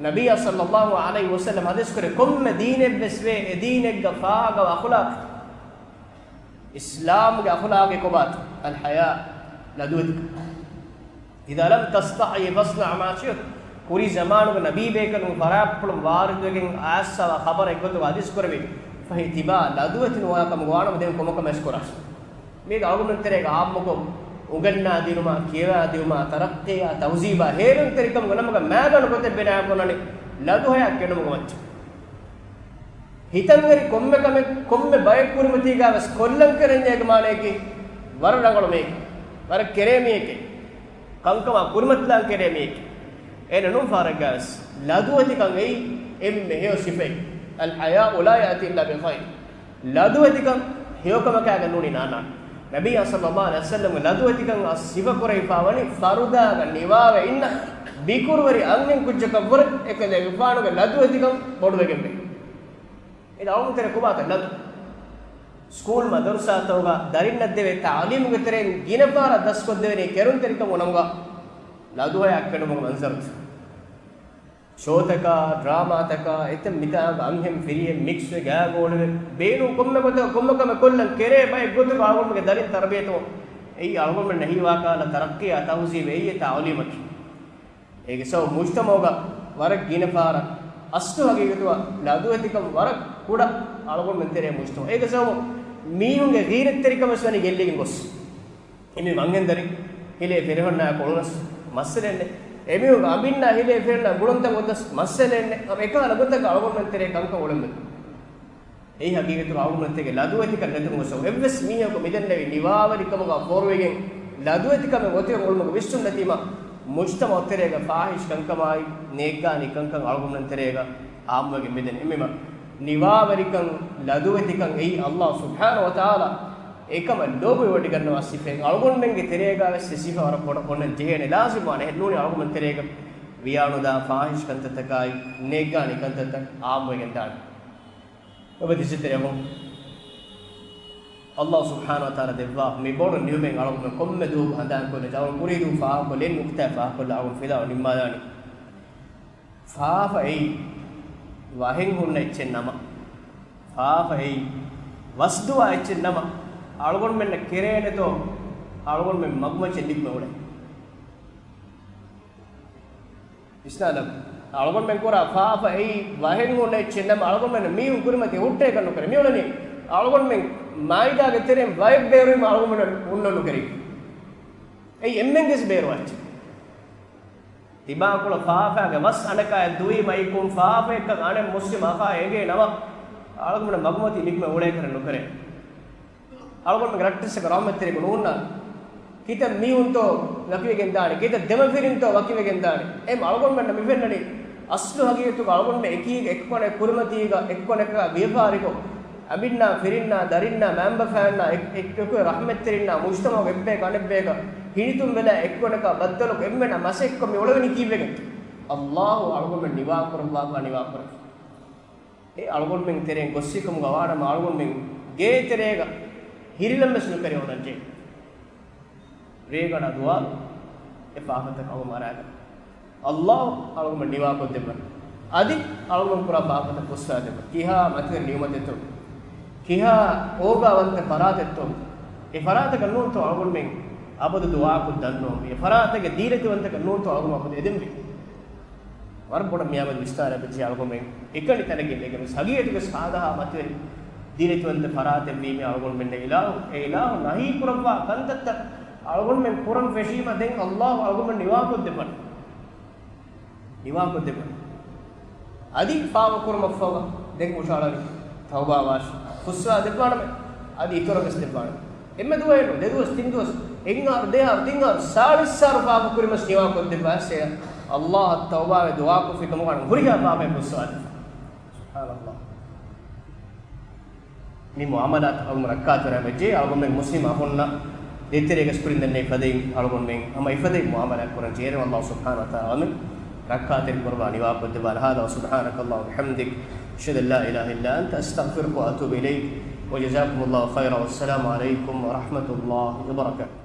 ނަބިއްޔާ ޞައްލައްލާހު ޢަލައިހި ވަސައްލަމަ ޙަދީޘް ކުރޭ، ކޮންމެ ދީނެއްވެސް ވޭ، އެ ދީނެއްގަ ފާހަގަވާ އަޚުލާޤު، އިސްލާމްގެ އަޚުލާޤެއް ކޮބާތޯ؟ އަލްޙަޔާ، ލަދުވެތިކަން. إذا لم تستحي فاصنع ما شئت. ކުރީ ޒަމާނުގެ ނަބީބޭކަލުން ފަރާތްޕުޅުން ވާރިދުވެގެން އައިސްފާވާ ޚަބަރެއް ގޮތުގަ ޙަދީޘް ކުރެވި. ފަހެ ތިބާ ލަދުވެތި ނުވާ ކަމުގަ ވާނަމަ ދެން ކޮންމެ ކަމެއް ކުރާށޭ. މީގަ އަޅުގަނޑުމެން ތެރޭގަ އާއްމުކޮށް އުނގަންނާ ދިނުމާ، ކިޔަވާ ދިނުމާ، ތަރައްޤީއާ، ތަހުޒީބާ، ހޭލުންތެރިކަމުގެ ނަމުގަ މާގަނޑު ގޮތެއް ބިނާ ކޮށްލަނީ ލަދު ހަޔާ ކެނޑުމުގެ މައްޗަށް. ހިތަށްއެރި ކޮންމެ ކަމެއް، ކޮންމެ ބައެއް ކުރިމަތީގަވެސް ކޮށްލަން ކެރެންޏޭގެ މާނައަކީ ވަރަށް ރަނގަޅު މީހެއް، ވަރަށް ކެރޭ މީހެކޭ، ކަންކަމާ ކުރިމަތިލާން ކެރޭ މީހެކޭ. އޭނަ ނޫން ފަހަރެއްގަވެސް ލަދުވެތިކަން އެއީ އެންމެ ހެޔޮ ސިފައެއް. الحياء لا يأتي إلا بخير. ލަދުވެތިކަން ހެޔޮކަމަކާގެ ނޫނީ ނާންނާނެ. ނަބިއްޔާ ޞައްލައްލާހު ޢަލައިހި ވަސައްލަމްގެ ލަދުވެތިކަން އަށް ސިފަކުރެވިފާވަނީ ފަރުދާގަ ނިވާވެ އިންނަ ބިކުރުވެރި އަންހެން ކުއްޖަކަށްވުރެ އެކަލޭގެފާނުގެ ލަދުވެތިކަން ބޮޑުވެގެންވޭ. އެ އަޅުގަނޑު ތެރޭ ކޮބާތަ ލަދު؟ ސްކޫލް މަދަރުސާތަކުގަ ދަރިންނަށް ދެވޭ ތަޢުލީމުގެ ތެރެއިން ގިނަ ފަހަރަށް ދަސްކޮށްދެވެނީ ކެރުންތެރިކަމުގެ ނަމުގަ ލަދު ހަޔާ ކެނޑުމުގެ މަންޒަރުތައް. ޝޯތަކާ، ޑްރާމާތަކާ، އެތައް މިތާގަ އަންހެން ފިރިހެން މިކްސްވެ ގާގޯޅިވެ، ބޭނުން ކޮންމެ ގޮތަކަށް ކޮންމެ ކަމެއް ކޮށްލަން ކެރޭ ބައެއް ގޮތުގަ އަޅުގަނޑުމެންގެ ދަރިން ތަރުބިޔަތު. އެއީ އަޅުގަނޑުމެންނަށް ހީވާކަހަލަ ތަރައްޤީއާ ތަހުޒީބެއް އެއީ ތަޢުލީމަކީ. އޭގެ ސަބަބު މުޖްތަމަޢުގަ ވަރަށް ގިނަ ފަހަރަށް އަސްލު ހަގީގަތުގަ ލަދުވެތިކަން ވަރަށް ކުޑަ އަޅުގަނޑުމެން ތެރޭ މުޖްތަމަޢު. އޭގެ ސަބަބު މީހުންގެ ޣީރަތްތެރިކަމެއް ވެސް ވަނީ ގެއްލިގެން ގޮސް. އެމީހުން އަންހެންދަރި ހިލޭ ފިރިހެންނާ ކޮޅުނަސް މައްސަލައެއް ނެތް. އެމީހުން އަނބިންނާ ހިލޭ ފިރިހެންނާ ގުޅުންތައް އޮތަސް މައްސަލައެއް ނެތް. އަ، އެކަހަލަ ގޮތަކަށް އަޅުގަނޑުމެން ތެރޭ ކަންކަން އުޅެންވެ. އެއީ ހަގީގަތުގަ އަޅުގަނޑުމެން ތެރޭގެ ލަދުވެތިކަން ނެތުމުގެ ސަބަބު. އެއްވެސް މީހަކު މިދެންނެވި ނިވާވެރިކަމުގަ ފޯރުވެގެން ލަދުވެތިކަމެއް އޮތިވެ އުޅުމުގެ ވިސްނުން ނެތީމަ، މުޖްތަމަޢު ތެރޭގަ ފާޙިޝް ކަންކަމާއި، ނޭއްގާނީ ކަންކަން އަޅުގަނޑުމެން ތެރޭގަ އާއްމުވެގެން މިދެން. އެންމެ ނިވާވެރިކަން، ލަދުވެތިކަން އެއީ ﷲ ސުބްޙާނަހޫ ވަތަޢާލާ އެކަމަށް ލޯބިވޮޑިގަންނަވާ ސިފައެއް. އަޅުގަނޑުމެންގެ ތެރޭގަ ވެސް އެ ސިފަ ވަރަށް ބޮޑަށް އޮންނަން ޖެހޭނެ. ލާޒިމްވާނެ އެހެންނޫނީ އަޅުގަނޑުމެން ތެރޭގަ ވިޔާނުދާ ފާޙިޝް ކަންތައްތަކާއި، ނޭއްގާނީ ކަންތައްތައް އާއްމުވެގެން ދާނެ. އޮބެ ދިސްތެރެއަމު ﷲ ސުބްޙާނަހޫ ވަތަޢާލާ ދެއްވާ މި ބޮޑު ނިޢުމަތް އަޅުގަނޑުމެން ކޮންމެ ދުވަހަކު ހަނދާންކޮށްލަން. އަޅުގަނޑު ކުރީ ދުވަހު ފާހަގަކޮށްލި ނުކުތާ ފާހަގަކޮށްލާ އަޅުގަނޑު ފިލާވަ ނިންމާލާނީ. ފާފަ އެއީ ވަހެއް ހުންނަ އެއްޗެއް ނަމަ، ފާފަ އެއީ ވަސްދުވާ އެއްޗެއް ނަމަ، އަޅުގަނޑުމެންނަށް ކެރޭނެތޯ އަޅުގަނޑުމެން މަގުމައްޗަށް ލިބުމެއް އުޅެން. އިސްލާމް އަޅުގަނޑުމެން ކުރާ ފާފަ އެއީ ވަހެއް ހުންނަ އެއްޗެއް ނަމަ، އަޅުގަނޑުމެން މީހުން ކުރިމަތި ހުއްޓޭކަށް ނުކެރޭ. މިއުޅެނީ އަޅުގަނޑުމެން މާއިދާގެ ތެރެއިން ވައެއް ބޭރުވީމަ އަޅުގަނޑުމެން ހުންނަން ނުކެރޭ. އެއީ އެންމެންގެ ވެސް ބޭރުވާ އެއްޗެއް. ތިބާކޮޅަށް ފާފައިގެ ވަސް އަނެކާއަށް ދުވީމަ އެއީ ކޮން ފާފައެއްކަން އަނެއް މުސްލިމް އަޚާ އެނގޭ ނަމަ، އަޅުގަނޑުމެން މަގުމަތީ ލިބުމެއް އުޅޭކަށް ނުކެރޭ. އަޅުގަނޑުމެންގެ ރައްޓެއްސަކަށް ރަޙްމަތްތެރިކު ނުހުންނާނެ. ކިތައް މީހުންތޯ ވަކިވެގެން ދާނެ، ކިތައް ދެމަފިރިންތޯ ވަކިވެގެން ދާނެ. އެހެން އަޅުގަނޑުމެންނަށް މި ފެންނަނީ އަސްލު ހަގީގަތުގަ އަޅުގަނޑުމެން އެކީގަ އެއްކޮނެ ކުރިމަތީގަ އެއްކޮނެކާ ވިޔަފާރިކޮށް، އަނބިންނާ، ފިރިންނާ، ދަރިންނާ، މައިންބަފައިންނާ، އެކު އެކު ރަޙްމަތްތެރިންނާ، މުޖްތަމަޢުގެ އެއްބަޔަކާ އަނެއްބަޔަކަށް ހިނިތުންވެލާ އެއްކޮނެކާ ބައްދަލުކޮށް އެންމެންނާ މަސައްކަތްކޮށް މި އުޅެވެނީ ކީއްވެގެން؟ ﷲ އަޅުގަނޑުމެން ނިވާކުރައްވާފަ ނިވާކުރައްވާ. އެ އަޅުގަނޑުމެން ތެރެއިން ގޮއްސިކަމުގަ ވާނަމަ، އަޅުގަނޑުމެން ގޭ ތެރޭގަ ހިރިލަން ވެސް ނުކެރި އޮނަންޖެހޭ. ރޭގަނޑާ ދުވާލު އެ ފާފަތަކަށް އަޅުގަނޑު އަރާގަން. ﷲ އަޅުގަނޑުމެން ނިވާކޮށްދެއްވަން. އަދި އަޅުގަނޑު ކުރާ ފާފަތައް ފުއްސާދެއްވަން. ކިހާ މަތިވެރި ނިޢުމަތެއްތޯ، ކިހާ އޯގާވަންތަ ފަރާތެއްތޯ، އެ ފަރާތަކަށް ނޫންތޯ އަޅުގަނޑުމެން އަބަދު ދުޢާކޮށް ދަންނޯ. އެ ފަރާތަކަށް ދީލަތިވަންތަކަށް ނޫންތޯ އަޅުގަނޑު އަބަދު އެދެންވީ. ވަރަށް ބޮޑަށް މިއާމެދު ވިސްނާލަބައްޖެ އަޅުގަނޑުމެން އެކަނި ތަނެއްގެ ނެގެމެސް ހަގީގަތުގެ ސާދަހާ މަތިވެރި ދީލަތިވަންތަ ފަރާތެއްވީމީ އަޅުގަނޑުމެންނަށް އިލާހު، އެ އިލާހު ނަހީ ކުރައްވާ ކަންތައްތައް އަޅުގަނޑުމެން ކުރަން ފެށީމަ ދެން ﷲ އަޅުގަނޑުމެން ނިވާކޮށްދެއްވަން. ނިވާކޮށްދެއްވަން. އަދި ފާފަ ކުރުމަށްފަހުގަ ދެން ހުށަހަޅަން ތައުބާވާށި. ފުއްސާ ދެއްވާނަމޭ. އަދި އިތުރަށް ވެސް ދެއްވާނަމޭ. އެންމެ ދުވަހެއް ނޫން، ދެ ދުވަސް، ތިން ދުވަސް، އެއް އަހަރު، ދެ އަހަރު، ތިން އަހަރު، ސާޅީސް އަހަރު ފާފަ ކުރިމަސް ނިވާކޮށްދެއްވާސޭ. ﷲ އަށް ތައުބާވެ ދުޢާކޮށްފި ކަމުގަ ހުރިހާ ފާފައެއް ފުއްސާދެއްވާ. ސުބްޙާނަﷲ. މި މުޢާމަލާތު އަޅުގަނޑު ރައްކާތެރިވާން ވެއްޖެ. އަޅުގަނޑުމެން މުސްލިމް އަޚުންނަށް ދޭތެރޭގަ ކުރިން ދެންނެވި ފަދައިން އަޅުގަނޑުމެން ހަމަ އެފަދައިން މުޢާމަލާތް ކުރަން ޖެހޭނެ. ﷲ ސުބްޙާނަހޫ ވަތަޢާލާ އަޅުގަނޑުމެން ރައްކާތެރި ކުރައްވާ ނިވާކޮށްދެއްވާ. هذا وسبحانك اللهم وبحمدك، أشهد أن لا إله إلا أنت، أستغفرك وأتوب إليك، وجزاكم الله خيرا، والسلام عليكم ورحمة الله وبركاته.